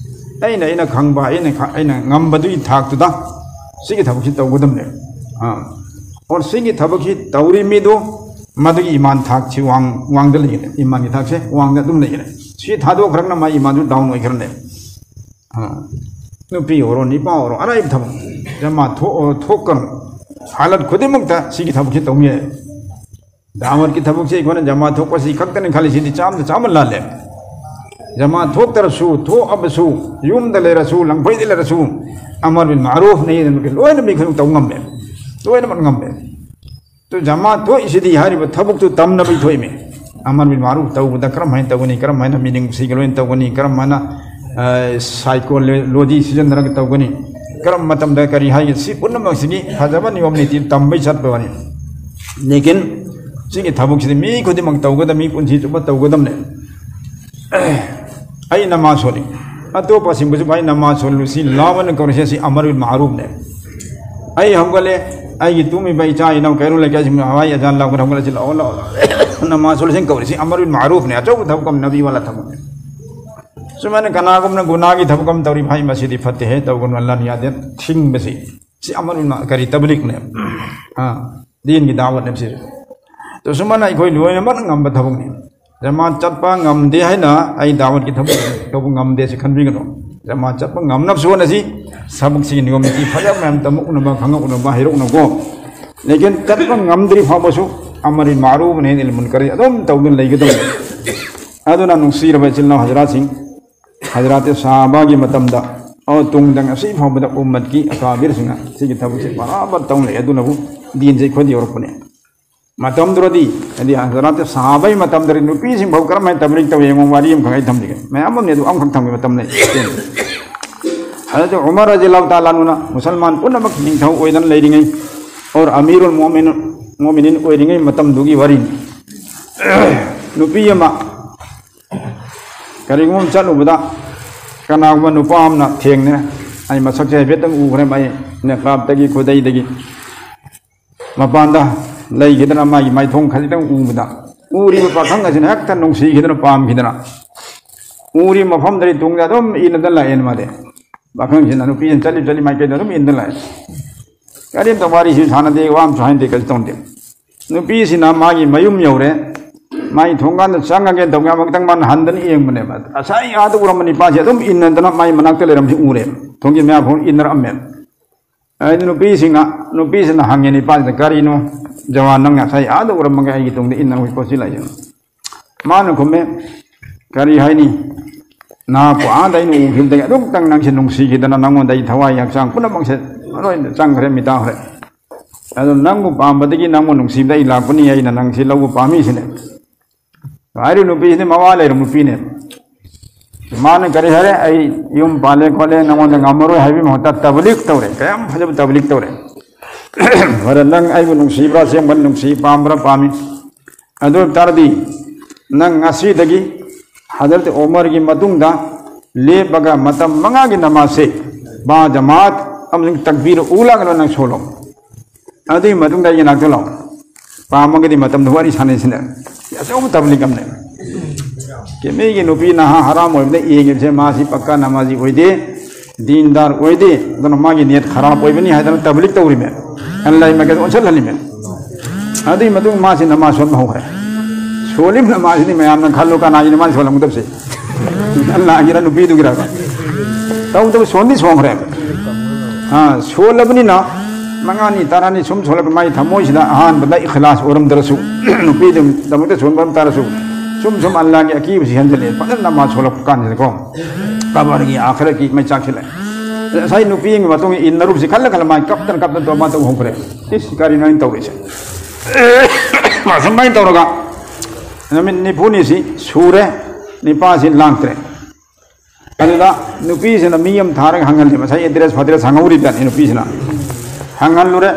ꯑꯩꯅ, ꯑꯩꯅ ꯈꯪꯕ, ꯑꯩꯅ ꯈ-, ꯑꯩꯅ ꯉꯝꯕꯗꯨꯒꯤ ꯊꯥꯛꯇꯨꯗ ꯁꯤꯒꯤ ꯊꯕꯛꯁꯤ ꯇꯧꯒꯗꯕꯅꯦ꯫ ꯑꯥ꯫ ꯑꯣꯔ ꯁꯤꯒꯤ ꯊꯕꯛꯁꯤ ꯇꯧꯔꯤ ꯃꯤꯗꯨ ꯃꯗꯨꯒꯤ ꯏꯃꯥꯟ ꯊꯥꯛꯁꯤ ꯋꯥꯡ-, ꯋꯥꯡꯗ ꯂꯩꯒꯅꯤ꯫ ꯏꯃꯥꯟꯒꯤ ꯊꯥꯛꯁꯦ ꯋꯥꯡꯗ ꯑꯗꯨꯝ ꯂꯩꯒꯅꯤ꯫ ꯁꯤ ꯊꯥꯗꯣꯛꯈ꯭ꯔꯒꯅ ꯃꯥ ꯏꯃꯥꯟꯗꯨ ꯗꯥꯎꯟ ꯑꯣꯏꯈ꯭ꯔꯅꯦ꯫ ꯑ, ꯅꯨꯄꯤ ꯑꯣꯏꯔꯣ, ꯅꯨꯄꯥ ꯑꯣꯏꯔꯣ, ꯑꯔꯥꯏꯕ ꯊꯕꯛ꯫ ꯖꯃꯥ ꯊꯣꯛ-, ꯊꯣꯛꯀꯅꯨ꯫ ꯍꯥꯂꯠ ꯈꯨꯗꯤꯡꯃꯛꯇ ꯁꯤꯒꯤ ꯊꯕꯛꯁꯤ ꯇꯧꯅꯤ ꯍꯥꯏ꯫ ꯗꯥꯋꯠꯀꯤ ꯊꯕꯛꯁꯤ ꯑꯩꯈꯣꯏꯅ ꯖꯃꯥ ꯊꯣꯛꯄꯁꯤ ꯈꯛꯇꯅꯤ ꯈꯜꯂꯤꯁꯤꯗꯤ ꯆꯥꯝꯗ ꯆꯥꯝꯃ ꯂꯥꯜꯂꯦ꯫ ꯖꯃꯥ ꯊꯣꯛꯇ꯭ꯔꯁꯨ, ꯊꯣꯛꯑꯕꯁꯨ, ꯌꯨꯝꯗ ꯂꯩꯔꯁꯨ, ꯂꯝꯐꯩꯗ ꯂꯩꯔꯁꯨ, ꯑꯃꯔ ꯕꯤꯜ ꯃꯥꯔꯨꯐ ꯅꯍꯤ ꯑꯅꯤꯜ ꯃꯨꯟꯀꯔ ꯂꯣꯏꯅ ꯃꯤ ꯈꯨꯗꯤꯡꯃꯛ ꯇꯧ ꯉꯝꯃꯦ꯫ ꯂꯣꯏꯅꯃꯛ ꯉꯝꯃꯦ꯫ ꯑꯗꯨ ꯖꯃꯥ ꯊꯣꯛꯏꯁꯤꯗꯤ ꯍꯥꯏꯔꯤꯕ ꯊꯕꯛꯇꯨ ꯇꯝꯅꯕꯒꯤ ꯊꯣꯛꯏꯃꯤ꯫ ꯑꯃꯔ ꯕꯤꯜ ꯃꯥꯔꯨꯐ ꯇꯧꯕꯗ ꯀꯔꯝ ꯍꯥꯏꯅ ꯇꯧꯒꯅꯤ, ꯀꯔꯝ ꯍꯥꯏꯅ ꯃꯤꯅꯨꯡꯁꯤꯒ ꯂꯣꯏꯅ ꯇꯧꯒꯅꯤ, ꯀꯔꯝ ꯍꯥꯏꯅ, ꯑ, psychology ꯁꯤꯖꯤꯟꯅꯔꯒ ꯇꯧꯒꯅꯤ, ꯀꯔꯝꯕ ꯃꯇꯝꯗ ꯀꯔꯤ ꯍꯥꯏꯒꯅꯤ, ꯁꯤ ꯄꯨꯝꯅꯃꯛꯁꯤꯒꯤ ꯐꯖꯕ ꯅꯤꯌꯣꯝ ꯅꯤꯇꯤ ꯇꯝꯕꯩ ꯆꯠꯄ ꯋꯥꯅꯤ꯫ ꯂꯦꯀꯤꯟ ꯁꯤꯒꯤ ꯊꯕꯛꯁꯤꯗꯤ ꯃꯤ ꯈꯨꯗꯤꯡꯃꯛ ꯇꯧꯒꯗꯕ, ꯃꯤ ꯄꯨꯟꯁꯤ ꯆꯨꯞꯄ ꯇꯧꯒꯗꯕꯅꯦ꯫ ꯑꯩ ꯅꯃꯥꯖ ꯁꯣꯜꯂꯤ, ꯑꯇꯣꯞꯄꯁꯤꯡꯕꯨꯁꯨ ꯑꯩ ꯅꯃꯥꯖ ꯁꯣꯜꯂꯨ, ꯁꯤ ꯂꯥꯎ ꯑꯅ ꯀꯧꯔꯤꯁꯦ, ꯁꯤ ꯑꯃꯔ ꯕꯤꯜ ꯃꯥꯔꯨꯐꯅꯦ꯫ ꯑꯩ ꯍꯧꯒꯠꯂꯦ, ꯑꯩꯒꯤ ꯇꯨꯝꯃꯤꯕ ꯏꯆꯥ ꯏꯅꯥꯎ ꯀꯩꯔꯣꯜ ꯂꯩꯀꯥꯏꯁꯤꯡ ꯍꯋꯥꯏ ꯑꯖꯥꯟ ꯂꯥꯎꯕꯗ ꯍꯧꯒꯠꯂꯁꯤ, "ꯂꯥꯛꯑꯣ, ꯂꯥꯛꯑꯣ, ꯂꯥꯛꯑꯣ, ꯅꯃꯥꯖ ꯁꯣꯜꯂꯁꯤ" ꯀꯧꯔꯤꯁꯤ ꯑꯃꯔ ꯕꯤꯜ ꯃꯥꯔꯨꯐꯅꯦ, ꯑꯆꯧꯕ ꯊꯕꯛ ꯑꯃ, ꯅꯕꯤ ꯋꯥꯂꯥ ꯊꯕꯛꯅꯦ꯫ ꯁꯨꯃꯥꯏꯅ ꯀꯅꯥꯒꯨꯝꯕꯅ ꯒꯨꯅꯥꯒꯤ ꯊꯕꯛ ꯑꯃ ꯇꯧꯔꯤ, "ꯚꯥꯏ, ꯃꯁꯤꯗꯤ ꯐꯠꯇꯦꯍꯦ, ꯇꯧꯒꯅꯨ, ꯑꯜꯂꯥꯍꯅ ꯌꯥꯗꯦ", ꯊꯤꯡꯕꯁꯤ, ꯁꯤ ꯑꯃꯔ ꯕꯤꯜ ꯃꯥ-, ꯀꯔꯤ, ꯇꯕꯂꯤꯒꯅꯦ꯫ ꯑꯥ, ꯗꯤꯟꯒꯤ ꯗꯥꯋꯠꯅꯦꯕ ꯁꯤꯁꯦ꯫ ꯑꯗꯣ ꯁꯨꯃꯥꯏꯅ ꯑꯩꯈꯣꯏ ꯂꯣꯏꯅꯃꯛ ꯉꯝꯕ ꯊꯕꯛꯅꯤ꯫ ꯖꯃꯥꯠ ꯆꯠꯄ ꯉꯝꯗꯦ ꯍꯥꯏꯅ ꯑꯩ ꯗꯥꯋꯠꯀꯤ ꯊꯕꯛ ꯇꯧꯕ ꯉꯝꯗꯦ ꯁꯤ ꯈꯟꯕꯤꯒꯅꯨ꯫ ꯖꯃꯥꯠ ꯆꯠꯄ ꯉꯝꯅꯕꯁꯨ ꯍꯣꯠꯅꯁꯤ꯫ ꯊꯕꯛꯁꯤꯒꯤ ꯅꯤꯌꯣꯝ ꯅꯤꯇꯤ ꯐꯖꯕ ꯃꯌꯥꯝ ꯇꯝꯃꯛꯅꯕ, ꯈꯪꯉꯛꯅꯕ, ꯍꯩꯔꯛꯅꯕꯀꯣ꯫ ꯂꯦꯀꯤꯟ ꯆꯠꯄ ꯉꯝꯗ꯭ꯔꯤ ꯐꯥꯎꯕꯁꯨ ꯑꯃꯔ ꯕꯤꯜ ꯃꯥꯔꯨꯐ ꯅꯍꯤ ꯑꯅꯤꯜ ꯃꯨꯟꯀꯔ ꯑꯗꯨꯝ ꯇꯧꯗꯨꯅ ꯂꯩꯒꯗꯧꯕꯅꯤ꯫ ꯑꯗꯨꯅ ꯅꯨꯡꯁꯤꯔꯕ ꯏꯆꯤꯜ ꯏꯅꯥꯎ ꯍꯖꯔꯥꯠꯁꯤꯡ, ꯍꯖꯔꯥꯠ ꯁꯍꯥꯕꯥꯒꯤ ꯃꯇꯝꯗ, ꯑꯣ, ꯇꯨꯡꯗ ꯉꯁꯤ ꯐꯥꯎꯕꯗ ꯎꯝꯃꯠꯀꯤ ꯑꯀꯥꯕꯤꯔꯁꯤꯡꯅ ꯁꯤꯒꯤ ꯊꯕꯛꯁꯦ ꯕꯔꯥꯕꯔ ꯇꯧ ꯂꯩ꯫ ꯑꯗꯨꯅꯕꯨ ꯗꯤꯟꯁꯦ ꯑꯩꯈꯣꯏꯗ ꯌꯧꯔꯛꯄꯅꯦ꯫ ꯃꯇꯝꯗꯨꯗꯗꯤ, ꯍꯥꯏꯗꯤ ꯍꯖꯔꯥꯠ ꯁꯍꯥꯕꯥꯒꯤ ꯃꯇꯝꯗꯗꯤ ꯅꯨꯄꯤꯁꯤꯡ ꯐꯥꯎ ꯀꯔꯝꯍꯥꯏꯅ ꯇꯕꯂꯤꯒ ꯇꯧꯏ ꯌꯦꯡꯉꯣ, ꯋꯥꯔꯤ ꯑꯃꯈꯛ ꯑꯩ ꯊꯝꯖꯒꯦ꯫ ꯃꯌꯥꯝ ꯑꯃꯅꯤ, ꯑꯗꯨ ꯑꯃꯈꯛ ꯊꯝꯒꯦ, ꯃꯇꯝ ꯂꯩ꯫ ꯍꯖꯔꯠ ꯎꯃꯔ ꯔꯖꯤꯌꯜꯂꯥꯍꯨ ꯇꯥꯂꯥ ꯑꯟꯍꯨꯅ ꯃꯨꯁꯜꯃꯥꯟ ꯄꯨꯝꯅꯃꯛ ꯅꯤꯡꯊꯧ ꯑꯣꯏꯗꯅ ꯂꯩꯔꯤꯉꯩ, ꯑꯣꯔ ꯑꯃꯤꯔꯨꯜ ꯃꯣꯃꯤꯟ, ꯃꯣꯃꯤꯅꯤꯟ ꯑꯣꯏꯔꯤꯉꯩ ꯃꯇꯝꯗꯨꯒꯤ ꯋꯥꯔꯤꯅꯤ꯫ ꯅꯨꯄꯤ ꯑꯃ ꯀꯔꯤꯒꯨꯝꯕ ꯑꯃ ꯆꯠꯂꯨꯕꯗ, ꯀꯅꯥꯒꯨꯝꯕ ꯅꯨꯄꯥ ꯑꯃꯅ ꯊꯦꯡꯅꯔꯦ, ꯑꯩ ꯃꯁꯛꯁꯦ ꯍꯥꯏꯐꯦꯠꯇꯪ ꯎꯈ꯭ꯔꯦ, ꯑꯩ ꯅꯤꯀꯥꯞꯇꯒꯤ ꯈꯨꯗꯩꯗꯒꯤ ꯃꯄꯥꯟꯗ ꯂꯩꯈꯤꯗꯅ ꯃꯥꯒꯤ ꯃꯥꯏꯊꯣꯡ ꯈꯖꯤꯛꯇꯪ ꯎꯕꯗ, ꯎꯔꯤꯕ ꯄꯥꯈꯪ ꯑꯁꯤꯅ ꯍꯦꯛꯇ ꯅꯨꯡꯁꯤꯈꯤꯗꯅ, ꯄꯥꯝꯈꯤꯗꯅ, ꯎꯔꯤꯕ ꯃꯐꯝꯗꯗꯤ ꯇꯨꯡꯗ ꯑꯗꯨꯝ ꯏꯟꯅꯗꯅ ꯂꯥꯛꯑꯦꯅ ꯃꯥꯗꯤ꯫ ꯄꯥꯈꯪꯁꯤꯅ ꯅꯨꯄꯤꯁꯤꯅ ꯆꯠꯂꯤ ꯆꯠꯂꯤ ꯃꯥꯏꯀꯩꯗ ꯑꯗꯨꯝ ꯏꯟꯗꯅ ꯂꯥꯛꯑꯦ꯫ ꯀꯔꯤꯝꯇ ꯋꯥꯔꯤꯁꯨ ꯁꯥꯟꯅꯗꯦ, ꯋꯥ ꯑꯃꯁꯨ ꯍꯥꯏꯅꯗꯦ, ꯀꯔꯤꯁꯨ ꯇꯧꯅꯗꯦ꯫ ꯅꯨꯄꯤꯁꯤꯅ ꯃꯥꯒꯤ ꯃꯌꯨꯝ ꯌꯧꯔꯦ, ꯃꯥꯏ ꯊꯣꯡꯒꯥꯟꯗ ꯆꯪꯉꯒꯦ ꯇꯧꯒꯦ, ꯑꯃꯨꯛꯇꯪ ꯃꯥꯅ ꯍꯟꯗꯅ ꯌꯦꯡꯕꯅꯦꯕ꯫ ꯉꯁꯥꯏ ꯑꯥꯗ ꯎꯔꯝꯕ ꯅꯤꯄꯥꯁꯦ ꯑꯗꯨꯝ ꯏꯟꯅꯗꯅ ꯃꯥꯏ ꯃꯅꯥꯛꯇ ꯂꯩꯔꯝꯕꯁꯤ ꯎꯔꯦ꯫ ꯊꯣꯡꯖꯤꯟ ꯃꯌꯥ ꯐꯥꯎ ꯏꯟꯅꯔꯛꯑꯝꯃꯦ꯫ ꯑꯩꯅ ꯅꯨꯄꯤꯁꯤꯡꯅ, ꯅꯨꯄꯤꯁꯤꯅ ꯍꯪꯉꯦ ꯅꯤꯄꯥꯁꯤꯗ, "ꯀꯔꯤꯅꯣ ꯖꯋꯥꯟ, ꯅꯪ ꯉꯁꯥꯏ ꯑꯥꯗ ꯎꯔꯝꯃꯒ ꯑꯩꯒꯤ ꯇꯨꯡꯗ ꯏꯟꯅ ꯍꯧꯖꯤꯛ ꯄꯣꯠꯁꯤ ꯂꯥꯛꯏꯁꯦ?" ꯃꯥꯅ ꯈꯨꯝꯃꯦ, "ꯀꯔꯤ ꯍꯥꯏꯅꯤ, ꯅꯍꯥꯛꯄꯨ ꯑꯥꯗ ꯑꯩꯅ ꯎꯈꯤꯕꯗꯒꯤ ꯑꯗꯨꯛꯇꯪ ꯅꯪꯁꯦ ꯅꯨꯡꯁꯤꯈꯤꯗꯅ ꯅꯉꯣꯟꯗ ꯑꯩ ꯊꯋꯥꯏ ꯍꯛꯆꯥꯡ ꯄꯨꯝꯅꯃꯛꯁꯦ ꯂꯣꯏꯅ ꯆꯪꯈ꯭ꯔꯦ, ꯃꯤꯇꯥꯈ꯭ꯔꯦ꯫ ꯑꯗꯣ ꯅꯪꯕꯨ ꯄꯥꯝꯕꯗꯒꯤ ꯅꯪꯕꯨ ꯅꯨꯡꯁꯤꯕꯗ ꯑꯩ ꯂꯥꯛꯄꯅꯤ, ꯑꯩꯅ ꯅꯪꯁꯤ ꯂꯧꯕ ꯄꯥꯝꯃꯤꯁꯤꯅꯦ꯫ ꯍꯥꯏꯔꯤꯕ ꯅꯨꯄꯤꯁꯤꯗꯤ ꯃꯋꯥ ꯂꯩꯔꯕ ꯅꯨꯄꯤꯅꯦ꯫ ꯃꯥꯅ ꯀꯔꯤ ꯍꯥꯏꯔꯦ? "ꯑꯩ ꯌꯨꯝ ꯄꯥꯜꯂꯦ ꯈꯣꯠꯂꯦ, ꯅꯉꯣꯟꯗ ꯉꯝꯃꯔꯣꯏ" ꯍꯥꯏꯕꯒꯤ ꯃꯍꯨꯠꯇ ꯇꯕꯂꯤꯛ ꯇꯧꯔꯦ꯫ ꯀꯌꯥꯝ ꯐꯖꯕ ꯇꯕꯂꯤꯛ ꯇꯧꯔꯦ꯫ "ꯐꯔꯦ, ꯅꯪ ꯑꯩꯕꯨ ꯅꯨꯡꯁꯤꯕ꯭ꯔꯥ? ꯑꯁꯦꯡꯕ ꯅꯨꯡꯁꯤ, ꯄꯥꯝꯕ꯭ꯔꯥ? ꯄꯥꯝꯃꯤ꯫ ꯑꯗꯨ ꯑꯣꯏ ꯇꯥꯔꯗꯤ ꯅꯪ ꯉꯁꯤꯗꯒꯤ ꯍꯖꯔꯠ ꯎꯃꯔꯒꯤ ꯃꯇꯨꯡꯗ ꯂꯦꯞꯄꯒ ꯃꯇꯝ ꯃꯉꯥꯒꯤ ꯅꯃꯥꯖꯁꯦ ꯕꯥ ꯖꯃꯥꯠ ꯑꯃꯁꯨꯡ ꯇꯛꯕꯤꯔ ꯎꯂꯥꯒ ꯅꯪ ꯁꯣꯜꯂꯣ꯫ ꯑꯗꯨꯒꯤ ꯃꯇꯨꯡꯗ ꯑꯩꯒꯤ ꯅꯥꯛꯇ ꯂꯥꯛꯑꯣ꯫ ꯄꯥꯝꯃꯒꯗꯤ ꯃꯇꯝꯗ ꯋꯥꯔꯤ ꯁꯥꯟꯅꯁꯤꯅꯦ"꯫ ꯑꯆꯧꯕ ꯇꯕꯂꯤꯛ ꯑꯃꯅꯦ꯫ ꯀꯦꯃꯤꯒꯤ ꯅꯨꯄꯤ ꯅꯍꯥ ꯍꯔꯥꯝ ꯑꯣꯏꯕꯗ ꯌꯦꯡꯉꯤꯕꯁꯦ, ꯃꯥꯁꯤ ꯄꯛꯀꯥ ꯅꯃꯥꯖꯤ ꯑꯣꯏꯗꯦ, ꯗꯤꯟꯗꯥꯔ ꯑꯣꯏꯗꯦ, ꯑꯗꯨꯅ ꯃꯥꯒꯤ ꯅꯦꯠ ꯈꯔꯥꯞ ꯑꯣꯏꯕꯅꯤ ꯍꯥꯏꯗꯅ ꯇꯕꯂꯤꯛ ꯇꯧꯔꯤꯃꯦ꯫ ꯑꯜꯂꯥꯍ ꯃꯥꯏꯀꯩꯗ ꯑꯣꯟꯁꯤꯜꯍꯜꯂꯤꯃꯦ꯫ ꯑꯗꯨꯒꯤ ꯃꯇꯨꯡ ꯃꯥꯁꯤ ꯅꯃꯥꯖ ꯁꯣꯟꯕ ꯍꯧꯈ꯭ꯔꯦ꯫ ꯁꯣꯜꯂꯤꯕ ꯅꯃꯥꯖꯁꯤꯗꯤ ꯃꯌꯥꯝꯅ ꯈꯜꯂꯨ, ꯀꯅꯥꯒꯤ ꯅꯃꯥꯖ ꯁꯣꯜꯂꯝꯒꯗꯕꯁꯦ? ꯑꯜꯂꯥꯍꯒꯤꯔ ꯅꯨꯄꯤꯗꯨꯒꯤꯔ? ꯇꯧꯗꯕ ꯁꯣꯟꯗꯤ ꯁꯣꯟꯈ꯭ꯔꯦ꯫ ꯑꯥ, ꯁꯣꯜꯂꯕꯅꯤꯅ ꯃꯉꯥꯅꯤ, ꯇꯔꯥꯅꯤ ꯁꯨꯝ ꯁꯣꯜꯂꯒ ꯃꯥꯒꯤ ꯊꯃꯣꯏꯁꯤꯗ ꯑꯍꯥꯟꯕꯗ ꯏꯈꯂꯥꯁ ꯑꯣꯏꯔꯝꯗ꯭ꯔꯁꯨ, ꯅꯨꯄꯤꯗꯨꯒꯤꯗꯃꯛꯇ ꯁꯣꯟꯕ ꯑꯃ ꯇꯥꯔꯁꯨ, ꯁꯨꯝ ꯁꯨꯝ ꯑꯜꯂꯥꯍꯒꯤ ꯑꯀꯤꯕꯁꯤ ꯍꯦꯟꯖꯜꯂꯛꯑꯦ꯫ ꯐꯖꯅ ꯅꯃꯥꯖ ꯁꯣꯜꯂꯛꯄ ꯀꯥꯟꯁꯤꯗꯀꯣ, ꯀꯕꯔꯒꯤ, ꯑꯥꯈꯤꯔꯠꯀꯤ ꯃꯩꯆꯥꯛꯁꯤꯜꯂꯦ꯫ ꯉꯁꯥꯏ ꯅꯨꯄꯤ ꯑꯃꯒꯤ ꯃꯇꯨꯡ ꯏꯟꯅꯔꯨꯕꯁꯤ ꯈꯜꯂ ꯈꯜꯂ ꯃꯥ ꯀꯞꯇꯅ ꯀꯞꯇꯅ ꯇꯧꯔ ꯃꯥ ꯇꯧ ꯍꯧꯈ꯭ꯔꯦ꯫ ꯏꯁ, ꯀꯔꯤꯅꯣ ꯑꯩꯅ ꯇꯧꯔꯤꯁꯦ? ꯑꯁꯨꯃꯥꯏꯅ ꯇꯧꯔꯒ ꯅꯨꯃꯤꯠ ꯅꯤꯐꯨꯅꯤꯁꯤ ꯁꯨꯔꯦ, ꯅꯤꯄꯥꯁꯤ ꯂꯥꯛꯇ꯭ꯔꯦ꯫ ꯑꯗꯨꯗ ꯅꯨꯄꯤꯁꯤꯅ ꯃꯤ ꯑꯃ ꯊꯥꯔꯒ ꯍꯪꯍꯜꯂꯦ꯫ ꯉꯁꯥꯏ ꯑꯦꯗ꯭ꯔꯦꯁ ꯐꯗ꯭ꯔꯦꯁ ꯍꯪꯍꯧꯔꯤꯕꯅꯤ ꯅꯨꯄꯤꯁꯤꯅ꯫ ꯍꯪꯍꯜꯂꯨꯔꯦ꯫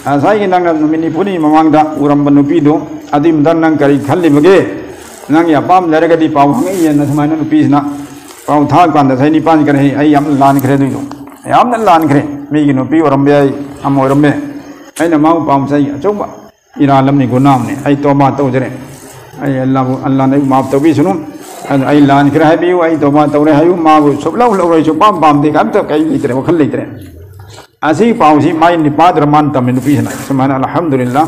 ꯉꯁꯥꯏꯒꯤ ꯅꯪꯅ ꯅꯨꯃꯤꯠ ꯅꯤꯐꯨꯅꯤ ꯃꯃꯥꯡꯗ ꯎꯔꯝꯕ ꯅꯨꯄꯤꯗꯨ, ꯑꯗꯨꯒꯤ ꯃꯇꯥꯡꯗ ꯅꯪ ꯀꯔꯤ ꯈꯜꯂꯤꯕꯒꯦ? ꯅꯪꯒꯤ ꯑꯄꯥꯝꯕ ꯂꯩꯔꯒꯗꯤ ꯄꯥꯎ ꯍꯪꯉꯛꯏꯅ ꯁꯨꯃꯥꯏꯅ ꯅꯨꯄꯤꯁꯤꯅ ꯄꯥꯎ ꯊꯥꯔꯀꯥꯟꯗ ꯉꯁꯥꯏ ꯅꯤꯄꯥꯁꯤ ꯀꯔꯤ ꯍꯥꯏ? "ꯑꯩ ꯌꯥꯝꯅ ꯂꯥꯟꯈ꯭ꯔꯦ ꯑꯗꯨꯏꯗꯣ꯫ ꯌꯥꯝꯅ ꯂꯥꯟꯈ꯭ꯔꯦ꯫ ꯃꯤꯒꯤ ꯅꯨꯄꯤ ꯑꯣꯏꯔꯝꯕ ꯌꯥꯏ, ꯑꯃ ꯑꯣꯏꯔꯝꯕ ꯌꯥꯏ꯫ ꯑꯩꯅ ꯃꯥꯕꯨ ꯄꯥꯝꯖꯩ, ꯑꯆꯧꯕ ꯏꯔꯥꯜ ꯑꯃꯅꯤ, ꯒꯨꯅꯥ ꯑꯃꯅꯤ꯫ ꯑꯩ ꯇꯣꯕꯥ ꯇꯧꯖꯔꯦ꯫ ꯑꯩ ꯑꯜꯂꯥꯍꯕꯨ, ꯑꯜꯂꯥꯍꯅ ꯑꯩꯕꯨ ꯃꯥꯐ ꯇꯧꯕꯤꯁꯅꯨ꯫ ꯑꯗꯨ ꯑꯩ ꯂꯥꯟꯈ꯭ꯔꯦ ꯍꯥꯏꯕꯤꯌꯨ, ꯑꯩ ꯇꯣꯕꯥ ꯇꯧꯔꯦ ꯍꯥꯏꯌꯨ, ꯃꯥꯕꯨ ꯁꯨꯞꯂꯧ ꯂꯧꯔꯣꯏ, ꯁꯨꯞꯄꯥꯝ ꯄꯥꯝꯗꯦ, ꯀꯩꯝꯇ ꯀꯩ ꯂꯩꯇ꯭ꯔꯦ, ꯋꯥꯈꯜ ꯂꯩꯇ꯭ꯔꯦ"꯫ ꯑꯁꯤꯒꯤ ꯄꯥꯎꯁꯤ ꯃꯥꯏ ꯅꯤꯄꯥꯗꯨꯔ ꯃꯥꯅ ꯇꯝꯃꯤ ꯅꯨꯄꯤꯁꯤꯅ꯫ ꯁꯨꯃꯥꯏꯅ, ꯑꯜꯍꯝꯗꯨꯂꯤꯜꯂꯥ,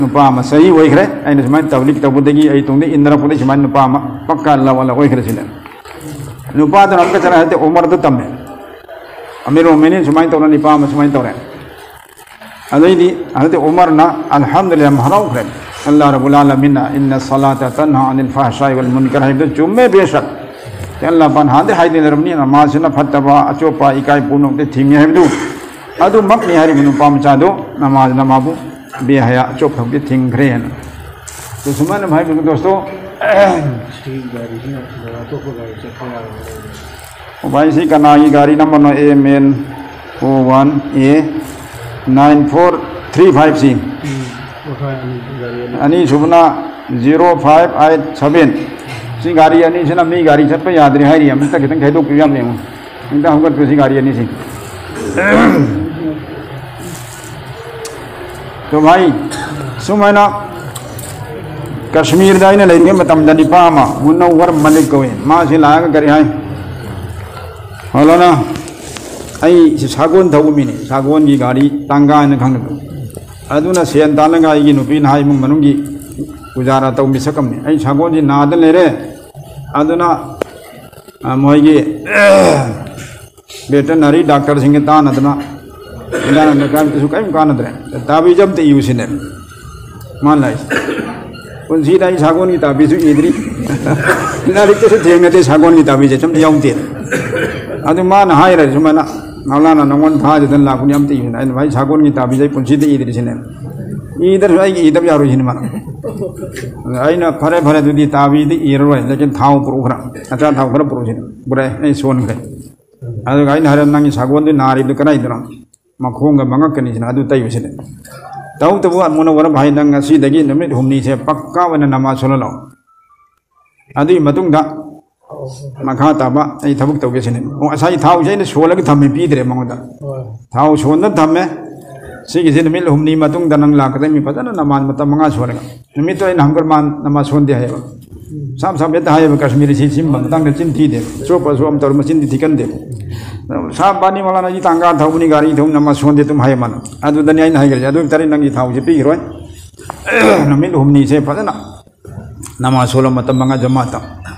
ꯅꯨꯄꯥ ꯑꯃ ꯆꯍꯤ ꯑꯣꯏꯈ꯭ꯔꯦ, ꯑꯩꯅ ꯁꯨꯃꯥꯏꯅ ꯇꯕ꯭ꯂꯤꯛ ꯇꯧꯕꯗꯒꯤ ꯑꯩ ꯇꯨꯡꯗ ꯏꯟꯅꯔꯛꯄꯗꯒꯤ ꯁꯨꯃꯥꯏꯅ ꯅꯨꯄꯥ ꯑꯃ ꯄꯛꯀꯥ ꯂꯋꯥꯂ ꯑꯣꯏꯈ꯭ꯔꯦ ꯁꯤꯅꯦ꯫ ꯅꯨꯄꯥꯗꯨꯅ ꯑꯃꯨꯛꯀ ꯆꯠꯂ ꯍꯥꯏꯗꯤ ꯎꯃꯔꯗ ꯇꯝꯃꯦ꯫ ꯑꯃꯤꯔ ꯃꯣꯃꯤꯅꯤꯟ ꯁꯨꯃꯥꯏꯅ ꯇꯧꯔ ꯅꯨꯄꯥ ꯑꯃ ꯁꯨꯃꯥꯏꯅ ꯇꯧꯔꯦ꯫ ꯑꯗꯩꯗꯤ ꯍꯧꯖꯤꯛꯇꯤ ꯎꯃꯔꯅ ꯑꯜꯍꯝꯗꯨꯂꯤꯜꯂꯥꯍ ꯌꯥꯝ ꯍꯔꯥꯎꯈ꯭ꯔꯦ꯫ ꯑꯜꯂꯥꯍ ꯔꯕꯨꯜ ꯑꯥꯂꯃꯤꯟꯅ "ꯏꯟꯅ ꯁꯂꯥꯇ ꯇꯟꯍꯥ ꯑꯅꯤꯜ ꯐꯍꯁꯥꯏ ꯋꯥꯜ ꯃꯨꯟꯀꯔ" ꯍꯥꯏꯕꯗꯨ ꯆꯨꯝꯃꯦ ꯕꯦꯁꯛ꯫ ꯑꯜꯂꯥꯍ ꯄꯥꯟ ꯍꯥꯟꯗꯤ ꯍꯥꯏꯗꯅꯔꯕꯅꯤ, ꯅꯃꯥꯖꯁꯤꯅ ꯐꯠꯇꯕ ꯑꯆꯣꯞꯄ ꯏꯀꯥꯏ ꯄꯨꯝꯅꯃꯛꯇ ꯊꯤꯡꯉꯤ ꯍꯥꯏꯕꯗꯨ ꯑꯗꯨꯃꯛꯅꯤ ꯍꯥꯏꯔꯤꯕ ꯅꯨꯄꯥ ꯃꯆꯥꯗꯨ ꯅꯃꯥꯖꯅ ꯃꯥꯕꯨ ꯕꯦꯍꯌꯥ ꯑꯆꯣꯞꯄ ꯊꯕꯛꯇ ꯊꯤꯡꯈ꯭ꯔꯦ ꯍꯥꯏꯅ꯫ ꯑꯗꯨ ꯁꯨꯃꯥꯏꯅ ꯍꯥꯏꯕꯤꯌꯨ ꯗꯣꯁꯇꯣ꯫ ꯁꯤ ꯒꯥꯔꯤꯁꯤꯅ ꯑꯇꯣꯞꯄ ꯒꯥꯔꯤ ꯆꯠꯄ ꯌꯥꯔꯣꯏ꯫ ꯚꯥꯏ, ꯁꯤ ꯀꯅꯥꯒꯤ ꯒꯥꯔꯤ ꯅꯝꯕꯔꯅꯣ? ꯑꯦꯝ ꯑꯦꯟ ꯑꯣ ꯋꯥꯟ ꯑꯦ ꯅꯥꯏꯟ ꯐꯣꯔ ꯊ꯭ꯔꯤ ꯐꯥꯏꯚ ꯁꯤ꯫ ꯎꯝ, ꯑꯣ, ꯍꯣꯏ, ꯑꯅꯤ, ꯒꯥꯔꯤ ꯑꯅꯤ꯫ ꯑꯅꯤꯁꯨꯕꯅ ꯖꯤꯔꯣ ꯐꯥꯏꯚ ꯑꯩꯠ ꯁꯚꯦꯟ꯫ ꯁꯤ ꯒꯥꯔꯤ ꯑꯅꯤꯁꯤꯅ ꯃꯤ ꯒꯥꯔꯤ ꯆꯠꯄ ꯌꯥꯗ꯭ꯔꯦ ꯍꯥꯏꯔꯤ꯫ ꯑꯝꯇ ꯈꯤꯇꯪ ꯈꯥꯏꯗꯣꯛꯄꯤꯌꯨ, ꯌꯥꯝ ꯌꯦꯡꯉꯨ꯫ ꯑꯝꯇ ꯍꯧꯒꯠꯄꯤꯌꯨ ꯁꯤ ꯒꯥꯔꯤ ꯑꯅꯤꯁꯤ꯫ ꯇꯣ ꯚꯥꯏ, ꯁꯨꯃꯥꯏꯅ ꯀꯥꯁꯃꯤꯔꯗ ꯑꯩꯅ ꯂꯩꯔꯤꯉꯩ ꯃꯇꯝꯗ ꯅꯤꯄꯥ ꯑꯃ ꯃꯨꯅꯧꯋꯔ ꯃꯂꯤꯛ ꯀꯧꯏ꯫ ꯃꯥꯁꯤ ꯂꯥꯛꯑꯒ ꯀꯔꯤ ꯍꯥꯏ? "ꯃꯧꯂꯥꯅꯥ, ꯑꯩ ꯁꯤ ꯁꯥꯒꯣꯟ ꯊꯧꯕ ꯃꯤꯅꯤ, ꯁꯥꯒꯣꯟꯒꯤ ꯒꯥꯔꯤ ꯇꯥꯡꯒꯥ ꯍꯥꯏꯅ ꯈꯪꯅꯕ꯫ ꯑꯗꯨꯅ ꯁꯦꯟ ꯇꯥꯜꯂꯒ ꯑꯩꯒꯤ ꯅꯨꯄꯤ ꯅꯍꯥ ꯏꯃꯨꯡ ꯃꯅꯨꯡꯒꯤ ꯄꯨꯖꯥꯔꯥ ꯇꯧ ꯃꯤꯁꯛ ꯑꯃꯅꯤ꯫ ꯑꯩ ꯁꯥꯒꯣꯟꯁꯤ ꯅꯥꯗ ꯂꯩꯔꯦ, ꯑꯗꯨꯅ, ꯑ, ꯃꯣꯏꯒꯤ ꯚꯦꯇꯅꯔꯤ ꯗꯥꯛꯇꯔꯁꯤꯡꯒ ꯇꯥꯟꯅꯗꯅ ꯍꯤꯗꯥꯛ ꯂꯥꯡꯊꯛ ꯀꯔꯤꯝꯇꯁꯨ ꯀꯔꯤꯝ ꯀꯥꯟꯅꯗ꯭ꯔꯦ꯫ ꯇꯥꯕꯤꯖ ꯑꯝꯇ ꯏꯌꯨ ꯁꯤꯅꯦ ꯃꯥꯅ ꯍꯥꯏꯁꯦ꯫ ꯄꯨꯟꯁꯤꯗ ꯑꯩ ꯁꯥꯒꯣꯟꯒꯤ ꯇꯥꯕꯤꯁꯨ ꯏꯗ꯭ꯔꯤ꯫ ꯂꯥꯏꯔꯤꯛꯇꯁꯨ ꯊꯦꯡꯅꯗꯦ ꯁꯥꯒꯣꯟꯒꯤ ꯇꯥꯕꯤꯁꯦ, ꯁꯨꯝ ꯌꯥꯎꯗꯦ꯫ ꯑꯗꯨ ꯃꯥꯅ ꯍꯥꯏꯔꯦ ꯁꯨꯃꯥꯏꯅ, "ꯃꯧꯂꯥꯅꯥ, ꯅꯉꯣꯟꯗ ꯊꯥꯖꯗꯅ ꯂꯥꯛꯄꯅꯤ, ꯑꯝꯇ ꯏꯌꯨꯅ"꯫ ꯑꯩꯅ, "ꯚꯥꯏ, ꯁꯥꯒꯣꯟꯒꯤ ꯇꯥꯕꯤꯁꯦ ꯑꯩ ꯄꯨꯟꯁꯤꯗ ꯏꯗ꯭ꯔꯤ ꯁꯤꯅꯦ꯫ ꯏꯗ꯭ꯔꯁꯨ ꯑꯩꯒꯤ ꯏꯗꯕ ꯌꯥꯔꯣꯏ ꯁꯤꯅꯦ ꯃꯥꯅ"꯫ ꯑꯗ ꯑꯩꯅ, "ꯐꯔꯦ, ꯐꯔꯦ, ꯑꯗꯨꯗꯤ ꯇꯥꯕꯤꯗꯤ ꯏꯔꯔꯣꯏ, ꯂꯦꯀꯤꯟ ꯊꯥꯎ ꯄꯨꯔꯛꯎ ꯈꯔ, ꯑꯆꯥ ꯊꯥꯎ ꯈꯔ ꯄꯨꯔꯛꯎ ꯁꯤꯅꯦ"꯫ ꯄꯨꯔꯛꯑꯦ, ꯑꯩ ꯁꯣꯟꯈ꯭ꯔꯦ꯫ ꯑꯗꯨꯒ ꯑꯩꯅ ꯍꯥꯏꯔꯦ, "ꯅꯪꯒꯤ ꯁꯥꯒꯣꯟꯗꯨ ꯅꯥꯔꯤꯕꯗꯨ ꯀꯗꯥꯏꯗꯅꯣ?" "ꯃꯈꯣꯡꯒ ꯃꯉꯛꯀꯅꯤ" ꯁꯤꯅ ꯑꯗꯨ ꯇꯩꯕꯁꯤꯅꯦ꯫ ꯇꯧꯕꯇꯕꯨ ꯃꯨꯅꯧꯋꯔ ꯚꯥꯏ, ꯅꯪ ꯉꯁꯤꯗꯒꯤ ꯅꯨꯃꯤꯠ ꯍꯨꯝꯅꯤꯁꯦ ꯄꯛꯀꯥ ꯑꯣꯏꯅ ꯅꯃꯥꯖ ꯁꯣꯜꯍꯜꯂꯣ꯫ ꯑꯗꯨꯒꯤ ꯃꯇꯨꯡꯗ ꯃꯈꯥ ꯇꯥꯕ ꯑꯩ ꯊꯕꯛ ꯇꯧꯒꯦ ꯁꯤꯅꯦ꯫ ꯑꯣ, ꯉꯁꯥꯏ ꯊꯥꯎꯁꯦ ꯑꯩꯅ ꯁꯣꯜꯂꯒ ꯊꯝꯃꯦ, ꯄꯤꯗ꯭ꯔꯦ ꯃꯉꯣꯟꯗ꯫ ꯍꯣꯏ꯫ ꯊꯥꯎ ꯁꯣꯟꯗ ꯊꯝꯃꯦ꯫ ꯁꯤꯒꯤꯁꯦ ꯅꯨꯃꯤꯠ ꯍꯨꯝꯅꯤ ꯃꯇꯨꯡꯗ ꯅꯪ ꯂꯥꯛꯀꯗꯕꯅꯤ, ꯐꯖꯅ ꯅꯃꯥꯖ ꯃꯇꯝ ꯃꯉꯥ ꯁꯣꯜꯂꯒ꯫ ꯅꯨꯃꯤꯠꯇꯣ ꯑꯩꯅ ꯍꯪꯒꯔ ꯃꯥꯟ ꯅꯃꯥꯖ ꯁꯣꯟꯗꯦ ꯍꯥꯏꯌꯦꯕ꯫ ꯁꯥꯞ ꯁꯥꯞ ꯍꯦꯛꯇ ꯍꯥꯏꯌꯦꯕ, ꯀꯥꯁꯃꯤꯔꯤ ꯁꯤ ꯁꯤꯝꯕ ꯃꯇꯥꯡꯗ ꯆꯤꯟ ꯊꯤꯗꯦ꯫ ꯆꯣꯞꯄꯁꯨ ꯑꯃ ꯇꯧꯔ ꯃꯆꯤꯟꯗꯤ ꯊꯤꯀꯟꯗꯦ꯫ ꯁꯥꯞ ꯕꯥꯅꯤ ꯃꯧꯂꯥꯅꯥ, ꯑꯩ ꯇꯥꯡꯒꯥ ꯊꯧꯕꯅꯤ, ꯒꯥꯔꯤ ꯊꯧꯕ ꯅꯃꯥꯖ ꯁꯣꯟꯗꯦ ꯑꯗꯨꯝ ꯍꯥꯏꯌꯦ ꯃꯥꯅ꯫ ꯑꯗꯨꯗꯅꯤ ꯑꯩꯅ ꯍꯥꯏꯈ꯭ꯔꯤꯁꯦ, "ꯑꯗꯨ ꯑꯣꯏ ꯇꯥꯔꯗꯤ ꯅꯪꯒꯤ ꯊꯥꯎꯁꯦ ꯄꯤꯈꯤꯔꯣꯏ"꯫ ꯅꯨꯃꯤꯠ ꯍꯨꯝꯅꯤꯁꯦ ꯐꯖꯅ ꯅꯃꯥꯖ ꯁꯣꯜꯂ ꯃꯇꯝ ꯃꯉꯥ ꯖꯃꯥꯇ꯫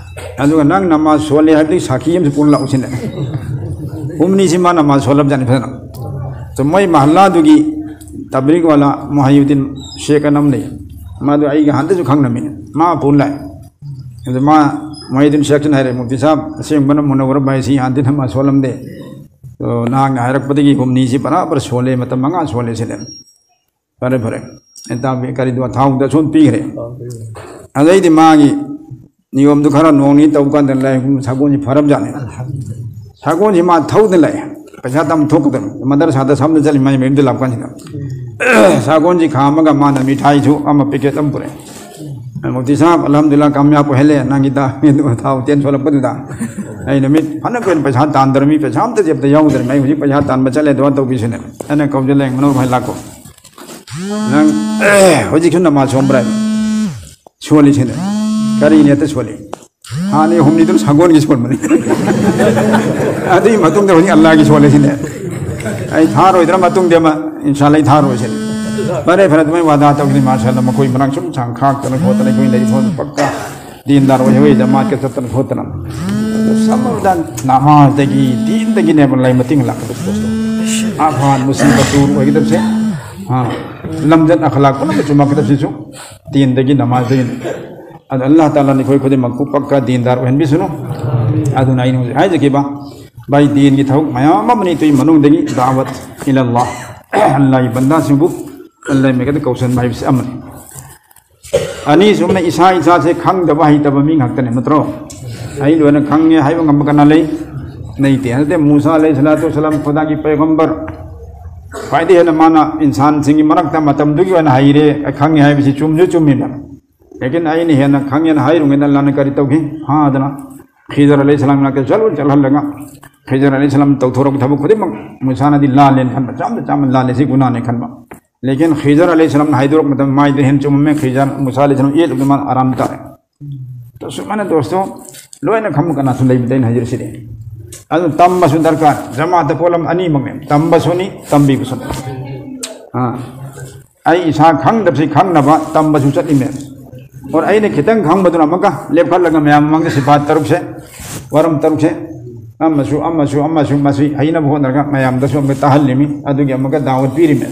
ꯑꯗꯨꯒ ꯅꯪ ꯅꯃꯥꯖ ꯁꯣꯜꯂꯦ ꯍꯥꯏꯕꯗꯤ ꯁꯥꯈꯤ ꯑꯃꯁꯨ ꯄꯨꯔ ꯂꯥꯛꯎ ꯁꯤꯅꯦ꯫ ꯍꯨꯝꯅꯤꯁꯤ ꯃꯥ ꯅꯃꯥꯖ ꯁꯣꯜꯂꯕꯖꯥꯠꯅꯤ ꯐꯖꯅ꯫ ꯑꯗꯣ ꯃꯣꯏ ꯃꯍꯜꯂꯥꯗꯨꯒꯤ ꯇꯕ꯭ꯂꯤꯒ ꯋꯥꯂꯥ ꯃꯣꯍꯥꯌꯨꯗꯤꯟ ꯁꯦꯈ ꯑꯅ ꯑꯃ ꯂꯩ꯫ ꯃꯥꯗꯨ ꯑꯩꯒ ꯍꯥꯟꯅꯗꯁꯨ ꯈꯪꯅꯕꯅꯤ꯫ ꯃꯥ ꯄꯨꯔ ꯂꯥꯛꯑꯦ꯫ ꯑꯗꯨ ꯃꯥ ꯃꯣꯍꯥꯌꯨꯗꯤꯟ ꯁꯦꯈꯁꯤꯅ ꯍꯥꯏꯔꯦ, "ꯃꯨꯐꯇꯤ ꯁꯥꯍꯕ, ꯑꯁꯦꯡꯕꯅ ꯃꯨꯅꯧꯋꯔ ꯚꯥꯏꯁꯤ ꯍꯥꯟꯅꯗꯤ ꯅꯃꯥꯖ ꯁꯣꯜꯂꯝꯗꯦ꯫ ꯑꯗꯣ ꯅꯍꯥꯛꯅ ꯍꯥꯏꯔꯛꯄꯗꯒꯤ ꯍꯨꯝꯅꯤꯁꯤ ꯕꯔꯥꯕꯔ ꯁꯣꯜꯂꯦ, ꯃꯇꯝ ꯃꯉꯥ ꯁꯣꯜꯂꯦ ꯁꯤꯅꯦ꯫ ꯐꯔꯦ, ꯐꯔꯦ꯫ ꯑꯩ ꯇꯥꯕꯤ ꯀꯔꯤꯗꯣ ꯊꯥꯎꯗ ꯁꯨꯝ ꯄꯤꯈ꯭ꯔꯦ꯫" ꯑꯗꯩꯗꯤ ꯃꯥꯒꯤ ꯅꯤꯌꯣꯝꯗꯨ ꯈꯔ ꯅꯣꯡ ꯅꯤꯅꯤ ꯇꯧ ꯀꯥꯟꯗ ꯂꯥꯏ ꯁꯥꯒꯣꯟꯁꯤ ꯐꯔꯕꯖꯥꯠꯅꯤ꯫ ꯁꯥꯒꯣꯟꯁꯤ ꯃꯥ ꯊꯧꯗꯅ ꯂꯥꯛꯑꯦ꯫ ꯄꯩꯁꯥ ꯇꯝ ꯊꯣꯛꯀꯗꯕ ꯃꯗꯔꯁꯥꯗ ꯁꯝꯅ ꯆꯠꯂꯤ ꯃꯥꯏ ꯃꯌꯨꯝꯗ ꯂꯥꯛꯄ ꯀꯥꯟꯁꯤꯗ꯫ ꯁꯥꯒꯣꯟꯁꯤ ꯈꯥꯝꯃꯒ ꯃꯥꯅ ꯃꯤꯊꯥꯏꯁꯨ ꯑꯃ ꯄꯦꯀꯦꯠ ꯑꯃ ꯄꯨꯔꯛꯑꯦ꯫ "ꯃꯨꯐꯇꯤ ꯁꯥꯍꯕ, ꯑꯜꯍꯝꯗꯨꯂꯤꯜꯂꯥꯍ, ꯀꯥꯃꯌꯥꯕ ꯑꯣꯏꯍꯜꯂꯦ, ꯅꯪꯒꯤ ꯗꯥ-, ꯊꯥꯎ ꯇꯦꯟ ꯁꯣꯜꯂꯛꯄꯗꯨꯗ ꯑꯩ ꯅꯨꯃꯤꯠ ꯐꯅ ꯀꯨꯏꯅ ꯄꯩꯁꯥ ꯇꯥꯟꯗ꯭ꯔꯃꯤ, ꯄꯩꯁꯥ ꯑꯝꯇ ꯖꯦꯕꯇ ꯌꯥꯎꯗ꯭ꯔꯃꯤ, ꯑꯩ ꯍꯧꯖꯤꯛ ꯄꯩꯁꯥ ꯇꯥꯟꯕ ꯆꯠꯂꯦ, ꯗꯨꯋꯥ ꯇꯧꯕꯤꯁꯤꯅꯦ꯫ ꯑꯩꯅ ꯀꯧꯖ ꯂꯦꯡꯕꯅꯣ ꯚꯥꯏ ꯂꯥꯛꯀꯣ꯫ ꯅꯪ ꯍꯧꯖꯤꯛꯁꯨ ꯅꯃꯥꯖ ꯁꯣꯟꯕ꯭ꯔꯥ?" ꯁꯣꯜꯂꯤꯁꯤꯅꯦ꯫ ꯀꯔꯤꯅꯦ ꯑꯇ ꯁꯣꯜꯂꯤ? ꯍꯥꯟꯅ ꯍꯨꯝꯅꯤꯗꯨꯝ ꯁꯥꯒꯣꯟꯒꯤ ꯁꯣꯟꯕꯅꯤ꯫ ꯑꯗꯨꯒꯤ ꯃꯇꯨꯡꯗ ꯍꯧꯖꯤꯛ ꯑꯜꯂꯥꯒꯤ ꯁꯣꯜꯂꯤꯁꯤꯅꯦ꯫ ꯑꯩ ꯊꯥꯔꯣꯏꯗ꯭ꯔꯥ ꯃꯇꯨꯡꯗꯤ ꯑꯃ, ꯏꯟꯁꯥꯜꯂꯥ ꯑꯩ ꯊꯥꯔꯣꯏꯁꯤꯅꯦ꯫ ꯐꯔꯦ, ꯐꯔꯦ, ꯑꯗꯨꯃꯥꯏꯅ ꯋꯥꯗꯥ ꯇꯧꯗꯅ ꯃꯥꯁꯥꯜꯂꯥ ꯃꯈꯣꯏ ꯃꯔꯥꯡ ꯁꯨꯝ ꯁꯥꯡ ꯈꯥꯛꯇꯅ ꯈꯣꯠꯇꯅ ꯑꯩꯈꯣꯏ ꯂꯩꯔꯤ ꯐꯣꯟ ꯄꯛꯀ ꯗꯤꯟꯗꯥꯔ ꯑꯣꯏ ꯍꯣꯏ ꯖꯃꯥꯠꯀ ꯆꯠꯇꯅ ꯈꯣꯠꯇꯅ꯫ Some of the ꯅꯃꯥꯖꯗꯒꯤ, ꯗꯤꯟꯗꯒꯤꯅꯦꯕ ꯂꯥꯏ ꯃꯇꯦꯡ ꯂꯥꯛꯀꯗꯕ ꯄꯣꯠꯇꯣ꯫ ꯑꯐꯥꯟ ꯃꯨꯁꯂꯤꯝ ꯃꯆꯨ ꯑꯣꯏꯒꯗꯕꯁꯦ, ꯑꯥ, ꯂꯝꯖꯠ ꯑꯈꯂꯥꯛ ꯄꯨꯝꯅꯃꯛ ꯆꯨꯝꯃꯛꯀꯗꯕꯁꯤꯁꯨ ꯗꯤꯟꯗꯒꯤ, ꯅꯃꯥꯖꯗꯒꯤꯅꯤ꯫ ꯑꯗꯣ ꯑꯜꯂꯥꯍ ꯇꯥꯂꯥꯅ ꯑꯩꯈꯣꯏ ꯈꯨꯗꯤꯡꯃꯛꯄꯨ ꯄꯛꯀ ꯗꯤꯟꯗꯥꯔ ꯑꯣꯏꯍꯟꯕꯤꯁꯅꯨ꯫ ꯑꯗꯨꯅ ꯑꯩꯅ ꯍꯧꯖꯤꯛ ꯍꯥꯏꯖꯈꯤꯕ ꯚꯥꯏ, ꯗꯤꯟꯒꯤ ꯊꯕꯛ ꯃꯌꯥꯝ ꯑꯃꯅꯤ ꯇꯨꯏ ꯃꯅꯨꯡꯗꯒꯤ ꯗꯥꯋꯠ ꯏꯂꯜꯂꯥꯍ, ꯑꯜꯂꯥꯍꯒꯤ ꯕꯟꯗꯥꯁꯤꯡꯕꯨ ꯑꯜꯂꯥꯍꯒꯤ ꯃꯥꯏꯀꯩꯗ ꯀꯧꯁꯟꯕ ꯍꯥꯏꯕꯁꯤ ꯑꯃꯅꯤ꯫ ꯑꯅꯤꯁꯨꯕꯅ ꯏꯁꯥ ꯏꯁꯥꯁꯦ ꯈꯪꯗꯕ ꯍꯩꯇꯕ ꯃꯤ ꯉꯥꯛꯇꯅꯦ, ꯅꯠꯇ꯭ꯔꯣ? ꯑꯩ ꯂꯣꯏꯅ ꯈꯪꯉꯦ ꯍꯥꯏꯕ ꯉꯝꯕ ꯀꯅꯥ ꯂꯩ? ꯂꯩꯇꯦ꯫ ꯍꯖꯔꯠ ꯃꯨꯁꯥ ꯑꯂꯩꯍꯤ ꯁꯂꯥꯇꯨ ꯋꯁꯁꯂꯥꯝ ꯈꯨꯗꯥꯒꯤ ꯄꯩꯒꯝꯕꯔ ꯈ꯭ꯋꯥꯏꯗꯒꯤ ꯍꯦꯟꯅ ꯃꯥꯅ ꯏꯟꯁꯥꯟꯁꯤꯡꯒꯤ ꯃꯔꯛꯇ ꯃꯇꯝꯗꯨꯒꯤ ꯑꯣꯏꯅ ꯍꯩꯔꯦ, ꯈꯪꯉꯦ ꯍꯥꯏꯕꯁꯤ ꯆꯨꯝꯁꯨ ꯆꯨꯝꯃꯤꯕ꯫ ꯂꯦꯀꯤꯟ ꯑꯩꯅ ꯍꯦꯟꯅ ꯈꯪꯉꯦꯅ ꯍꯥꯏꯔꯨꯉꯩꯗ ꯑꯜꯂꯥꯍꯅ ꯀꯔꯤ ꯇꯧꯈꯤ? ꯐꯥꯗꯅ ꯈꯤꯖꯔ ꯑꯂꯩꯍꯤ ꯁꯂꯥꯝ ꯃꯅꯥꯛꯇ ꯆꯠꯂꯨ, ꯆꯠꯍꯜꯂꯒ ꯈꯤꯖꯔ ꯑꯂꯩꯍꯤ ꯁꯂꯥꯝ ꯇꯧꯊꯣꯔꯛꯄ ꯊꯕꯛ ꯈꯨꯗꯤꯡꯃꯛ ꯃꯨꯁꯥꯅꯗꯤ ꯂꯥꯜꯂꯦꯅ ꯈꯟꯕ, ꯆꯥꯝꯗ ꯆꯥꯝꯃ ꯂꯥꯜꯂꯦ, ꯁꯤ ꯒꯨꯅꯥꯅꯦ ꯈꯟꯕ꯫ ꯂꯦꯀꯤꯟ ꯈꯤꯖꯔ ꯑꯂꯩꯍꯤ ꯁꯂꯥꯝꯅ ꯍꯥꯏꯗꯣꯔꯛꯄ ꯃꯇꯝꯗ ꯃꯥꯏꯗ ꯍꯦꯟꯅ ꯆꯨꯝꯃꯝꯃꯦ꯫ ꯈꯤꯖꯔ ꯃꯨꯁꯥ ꯑꯂꯩꯍꯤ ꯁꯂꯥꯝ ꯌꯦꯠꯂꯨꯕꯗ ꯃꯥꯅ ꯑꯔꯥꯝ ꯇꯥꯔꯦ꯫ ꯇꯁꯨꯃꯥꯏꯅ ꯗꯣꯁꯇꯣ, ꯂꯣꯏꯅ ꯈꯪꯕ ꯀꯅꯥꯁꯨ ꯂꯩꯕꯗ ꯑꯩꯅ ꯍꯥꯏꯖꯔꯤꯁꯤꯗꯤ꯫ ꯑꯗꯨ ꯇꯝꯕꯁꯨ ꯗꯔꯀꯥꯔ꯫ ꯖꯃꯥꯠꯇ ꯄꯣꯠꯂꯝ ꯑꯅꯤꯃꯛꯅꯦ, ꯇꯝꯕꯁꯨꯅꯤ, ꯇꯝꯕꯤꯕꯁꯨꯅꯤ꯫ ꯑꯥ꯫ ꯑꯩ ꯏꯁꯥ ꯈꯪꯗꯕꯁꯤ ꯈꯪꯅꯕ ꯇꯝꯕꯁꯨ ꯆꯠꯂꯤꯃꯦ꯫ ꯑꯣꯔ ꯑꯩꯅ ꯈꯤꯇꯪ ꯈꯪꯕꯗꯨꯅ ꯑꯃꯨꯛꯀ ꯂꯦꯞꯈꯠꯂꯒ ꯃꯌꯥꯝ ꯃꯃꯥꯡꯗ ꯁꯤꯐꯥꯠ ꯇꯔꯨꯛꯁꯦ, ꯋꯥꯔꯝ ꯇꯔꯨꯛꯁꯦ, ꯑꯃꯁꯨ, ꯑꯃꯁꯨ, ꯑꯃꯁꯨ, ꯃꯁꯤ ꯍꯩꯅꯕ ꯍꯣꯠꯅꯔꯒ ꯃꯌꯥꯝꯗꯁꯨ ꯑꯃꯨꯛꯀ ꯇꯥꯍꯜꯂꯤꯃꯤ, ꯑꯗꯨꯒꯤ ꯑꯃꯨꯛꯀ ꯗꯥꯋꯠ ꯄꯤꯔꯤꯃꯦ꯫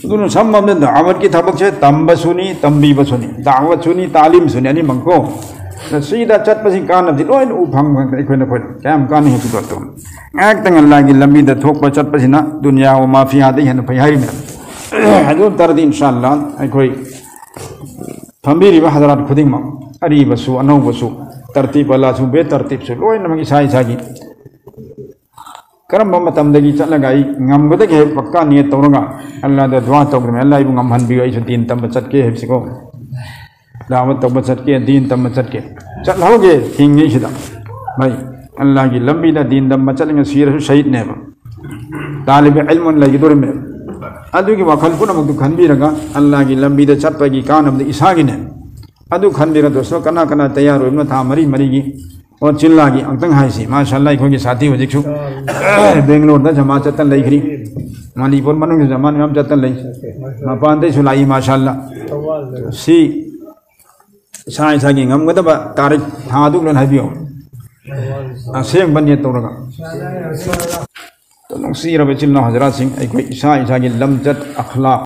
ꯑꯗꯨꯅ ꯁꯝꯕꯝꯗ ꯗꯥꯋꯠꯀꯤ ꯊꯕꯛꯁꯦ ꯇꯝꯕꯁꯨꯅꯤ, ꯇꯝꯕꯤꯕꯁꯨꯅꯤ, ꯗꯥꯋꯠꯁꯨꯅꯤ, ꯇꯥꯂꯤꯝꯁꯨꯅꯤ, ꯑꯅꯤꯃꯛꯀꯣ꯫ ꯁꯤꯗ ꯆꯠꯄꯁꯤ ꯀꯥꯟꯅꯕꯗꯤ ꯂꯣꯏꯅ ꯎ ꯐꯪꯕ ꯉꯥꯛꯇ꯫ ꯑꯩꯈꯣꯏꯅ, ꯑꯩꯈꯣꯏꯅ ꯀꯌꯥꯝ ꯀꯥꯟꯅꯩ ꯍꯥꯏꯕꯗꯣ ꯑꯗꯨꯝ ꯉꯥꯏꯍꯥꯛꯇꯪ ꯑꯜꯂꯥꯒꯤ ꯂꯝꯕꯤꯗ ꯊꯣꯛꯄ ꯆꯠꯄꯁꯤꯅ ꯗꯨꯅꯤꯌꯥ ꯋꯥ ꯃꯥ ꯐꯤꯍꯥꯗꯒꯤ ꯍꯦꯟꯅ ꯐꯩ ꯍꯥꯏꯔꯤꯃꯦ꯫ ꯑꯗꯨ ꯑꯣꯏ ꯇꯥꯔꯗꯤ ꯏꯟꯁꯥ ꯑꯜꯂꯥ ꯑꯩꯈꯣꯏ ꯐꯝꯕꯤꯔꯤꯕ ꯍꯖꯔꯥꯠ ꯈꯨꯗꯤꯡꯃꯛ, ꯑꯔꯤꯕꯁꯨ ꯑꯅꯧꯕꯁꯨ, ꯇꯔꯇꯤꯕ ꯑꯂꯥꯁꯨ ꯕꯦ ꯇꯔꯇꯤꯕꯁꯨ ꯂꯣꯏꯅꯃꯛ ꯏꯁꯥ ꯏꯁꯥꯒꯤ ꯀꯔꯝꯕ ꯃꯇꯝꯗꯒꯤ ꯆꯠꯂꯒ ꯑꯩ ꯉꯝꯒꯗꯒꯦ ꯍꯥꯏꯕ ꯄꯛꯀꯥ ꯅꯤꯌꯠ ꯇꯧꯔꯒ ꯑꯜꯂꯥꯗ ꯗꯨꯋꯥ ꯇꯧꯗ꯭ꯔꯤꯕꯅꯤ, "ꯑꯜꯂꯥ, ꯑꯩꯕꯨ ꯉꯝꯍꯟꯕꯤꯌꯨ, ꯑꯩꯁꯨ ꯗꯤꯟ ꯇꯝꯕ ꯆꯠꯀꯦ" ꯍꯥꯏꯕꯁꯤꯀꯣ꯫ ꯗꯥꯋꯠ ꯇꯧꯕ ꯆꯠꯀꯦ, ꯗꯤꯟ ꯇꯝꯕ ꯆꯠꯀꯦ, ꯆꯠꯍꯧꯒꯦ ꯍꯤꯡꯉꯤꯁꯤꯗ꯫ ꯃꯩ ꯑꯜꯂꯥꯒꯤ ꯂꯝꯕꯤꯗ ꯗꯤꯟ ꯇꯝꯕ ꯆꯠꯂꯤꯉꯩ ꯁꯤꯔꯁꯨ ꯁꯍꯤꯗꯅꯦꯕ, ꯇꯥꯂꯤꯕ ꯏꯜꯃꯨ ꯑꯣꯏꯅ ꯂꯩꯒꯗꯧꯔꯤꯃꯦꯕ꯫ ꯑꯗꯨꯒꯤ ꯋꯥꯈꯜ ꯄꯨꯝꯅꯃꯛꯇꯨ ꯈꯟꯕꯤꯔꯒ ꯑꯜꯂꯥꯒꯤ ꯂꯝꯕꯤꯗ ꯆꯠꯄꯒꯤ ꯀꯥꯟꯅꯕꯗꯤ ꯏꯁꯥꯒꯤꯅꯦ꯫ ꯑꯗꯨ ꯈꯟꯕꯤꯔ ꯗꯣꯁꯇꯣ, ꯀꯅꯥ ꯀꯅꯥ ꯇꯌꯥꯔ ꯑꯣꯏꯕꯅꯣ ꯊꯥ ꯃꯔꯤ ꯃꯔꯤꯒꯤ ꯑꯣ ꯆꯤꯜꯂꯥꯒꯤ ꯑꯃꯨꯛꯇꯪ ꯍꯥꯏꯁꯤ꯫ ꯃꯥꯁꯥ ꯑꯜꯂꯥ, ꯑꯩꯈꯣꯏꯒꯤ ꯁꯥꯊꯤ ꯍꯧꯖꯤꯛꯁꯨ ꯕꯦꯡꯒ꯭ꯂꯣꯔꯗ ꯖꯃꯥ ꯆꯠꯇꯅ ꯂꯩꯈ꯭ꯔꯤ, ꯃꯅꯤꯄꯨꯔ ꯃꯅꯨꯡꯗ ꯖꯃꯥ ꯃꯌꯥꯝ ꯆꯠꯇꯅ ꯂꯩ, ꯃꯄꯥꯟꯗꯩꯁꯨ ꯂꯥꯛꯏ꯫ ꯃꯥꯁꯥ ꯑꯜꯂꯥ, ꯁꯤ ꯏꯁꯥ ꯏꯁꯥꯒꯤ ꯉꯝꯒꯗꯕ ꯇꯥꯔꯤꯛ ꯊꯥꯗꯨ ꯂꯣꯏꯅ ꯍꯥꯏꯕꯤꯌꯨ, ꯑꯁꯦꯡꯕ ꯅꯤꯌꯠ ꯇꯧꯔꯒ꯫ ꯅꯨꯡꯁꯤꯔꯕ ꯏꯆꯤꯜ ꯏꯅꯥꯎ ꯍꯖꯔꯥꯠꯁꯤꯡ, ꯑꯩꯈꯣꯏ ꯏꯁꯥ ꯏꯁꯥꯒꯤ ꯂꯝꯆꯠ ꯑꯈ꯭ꯂꯥꯛ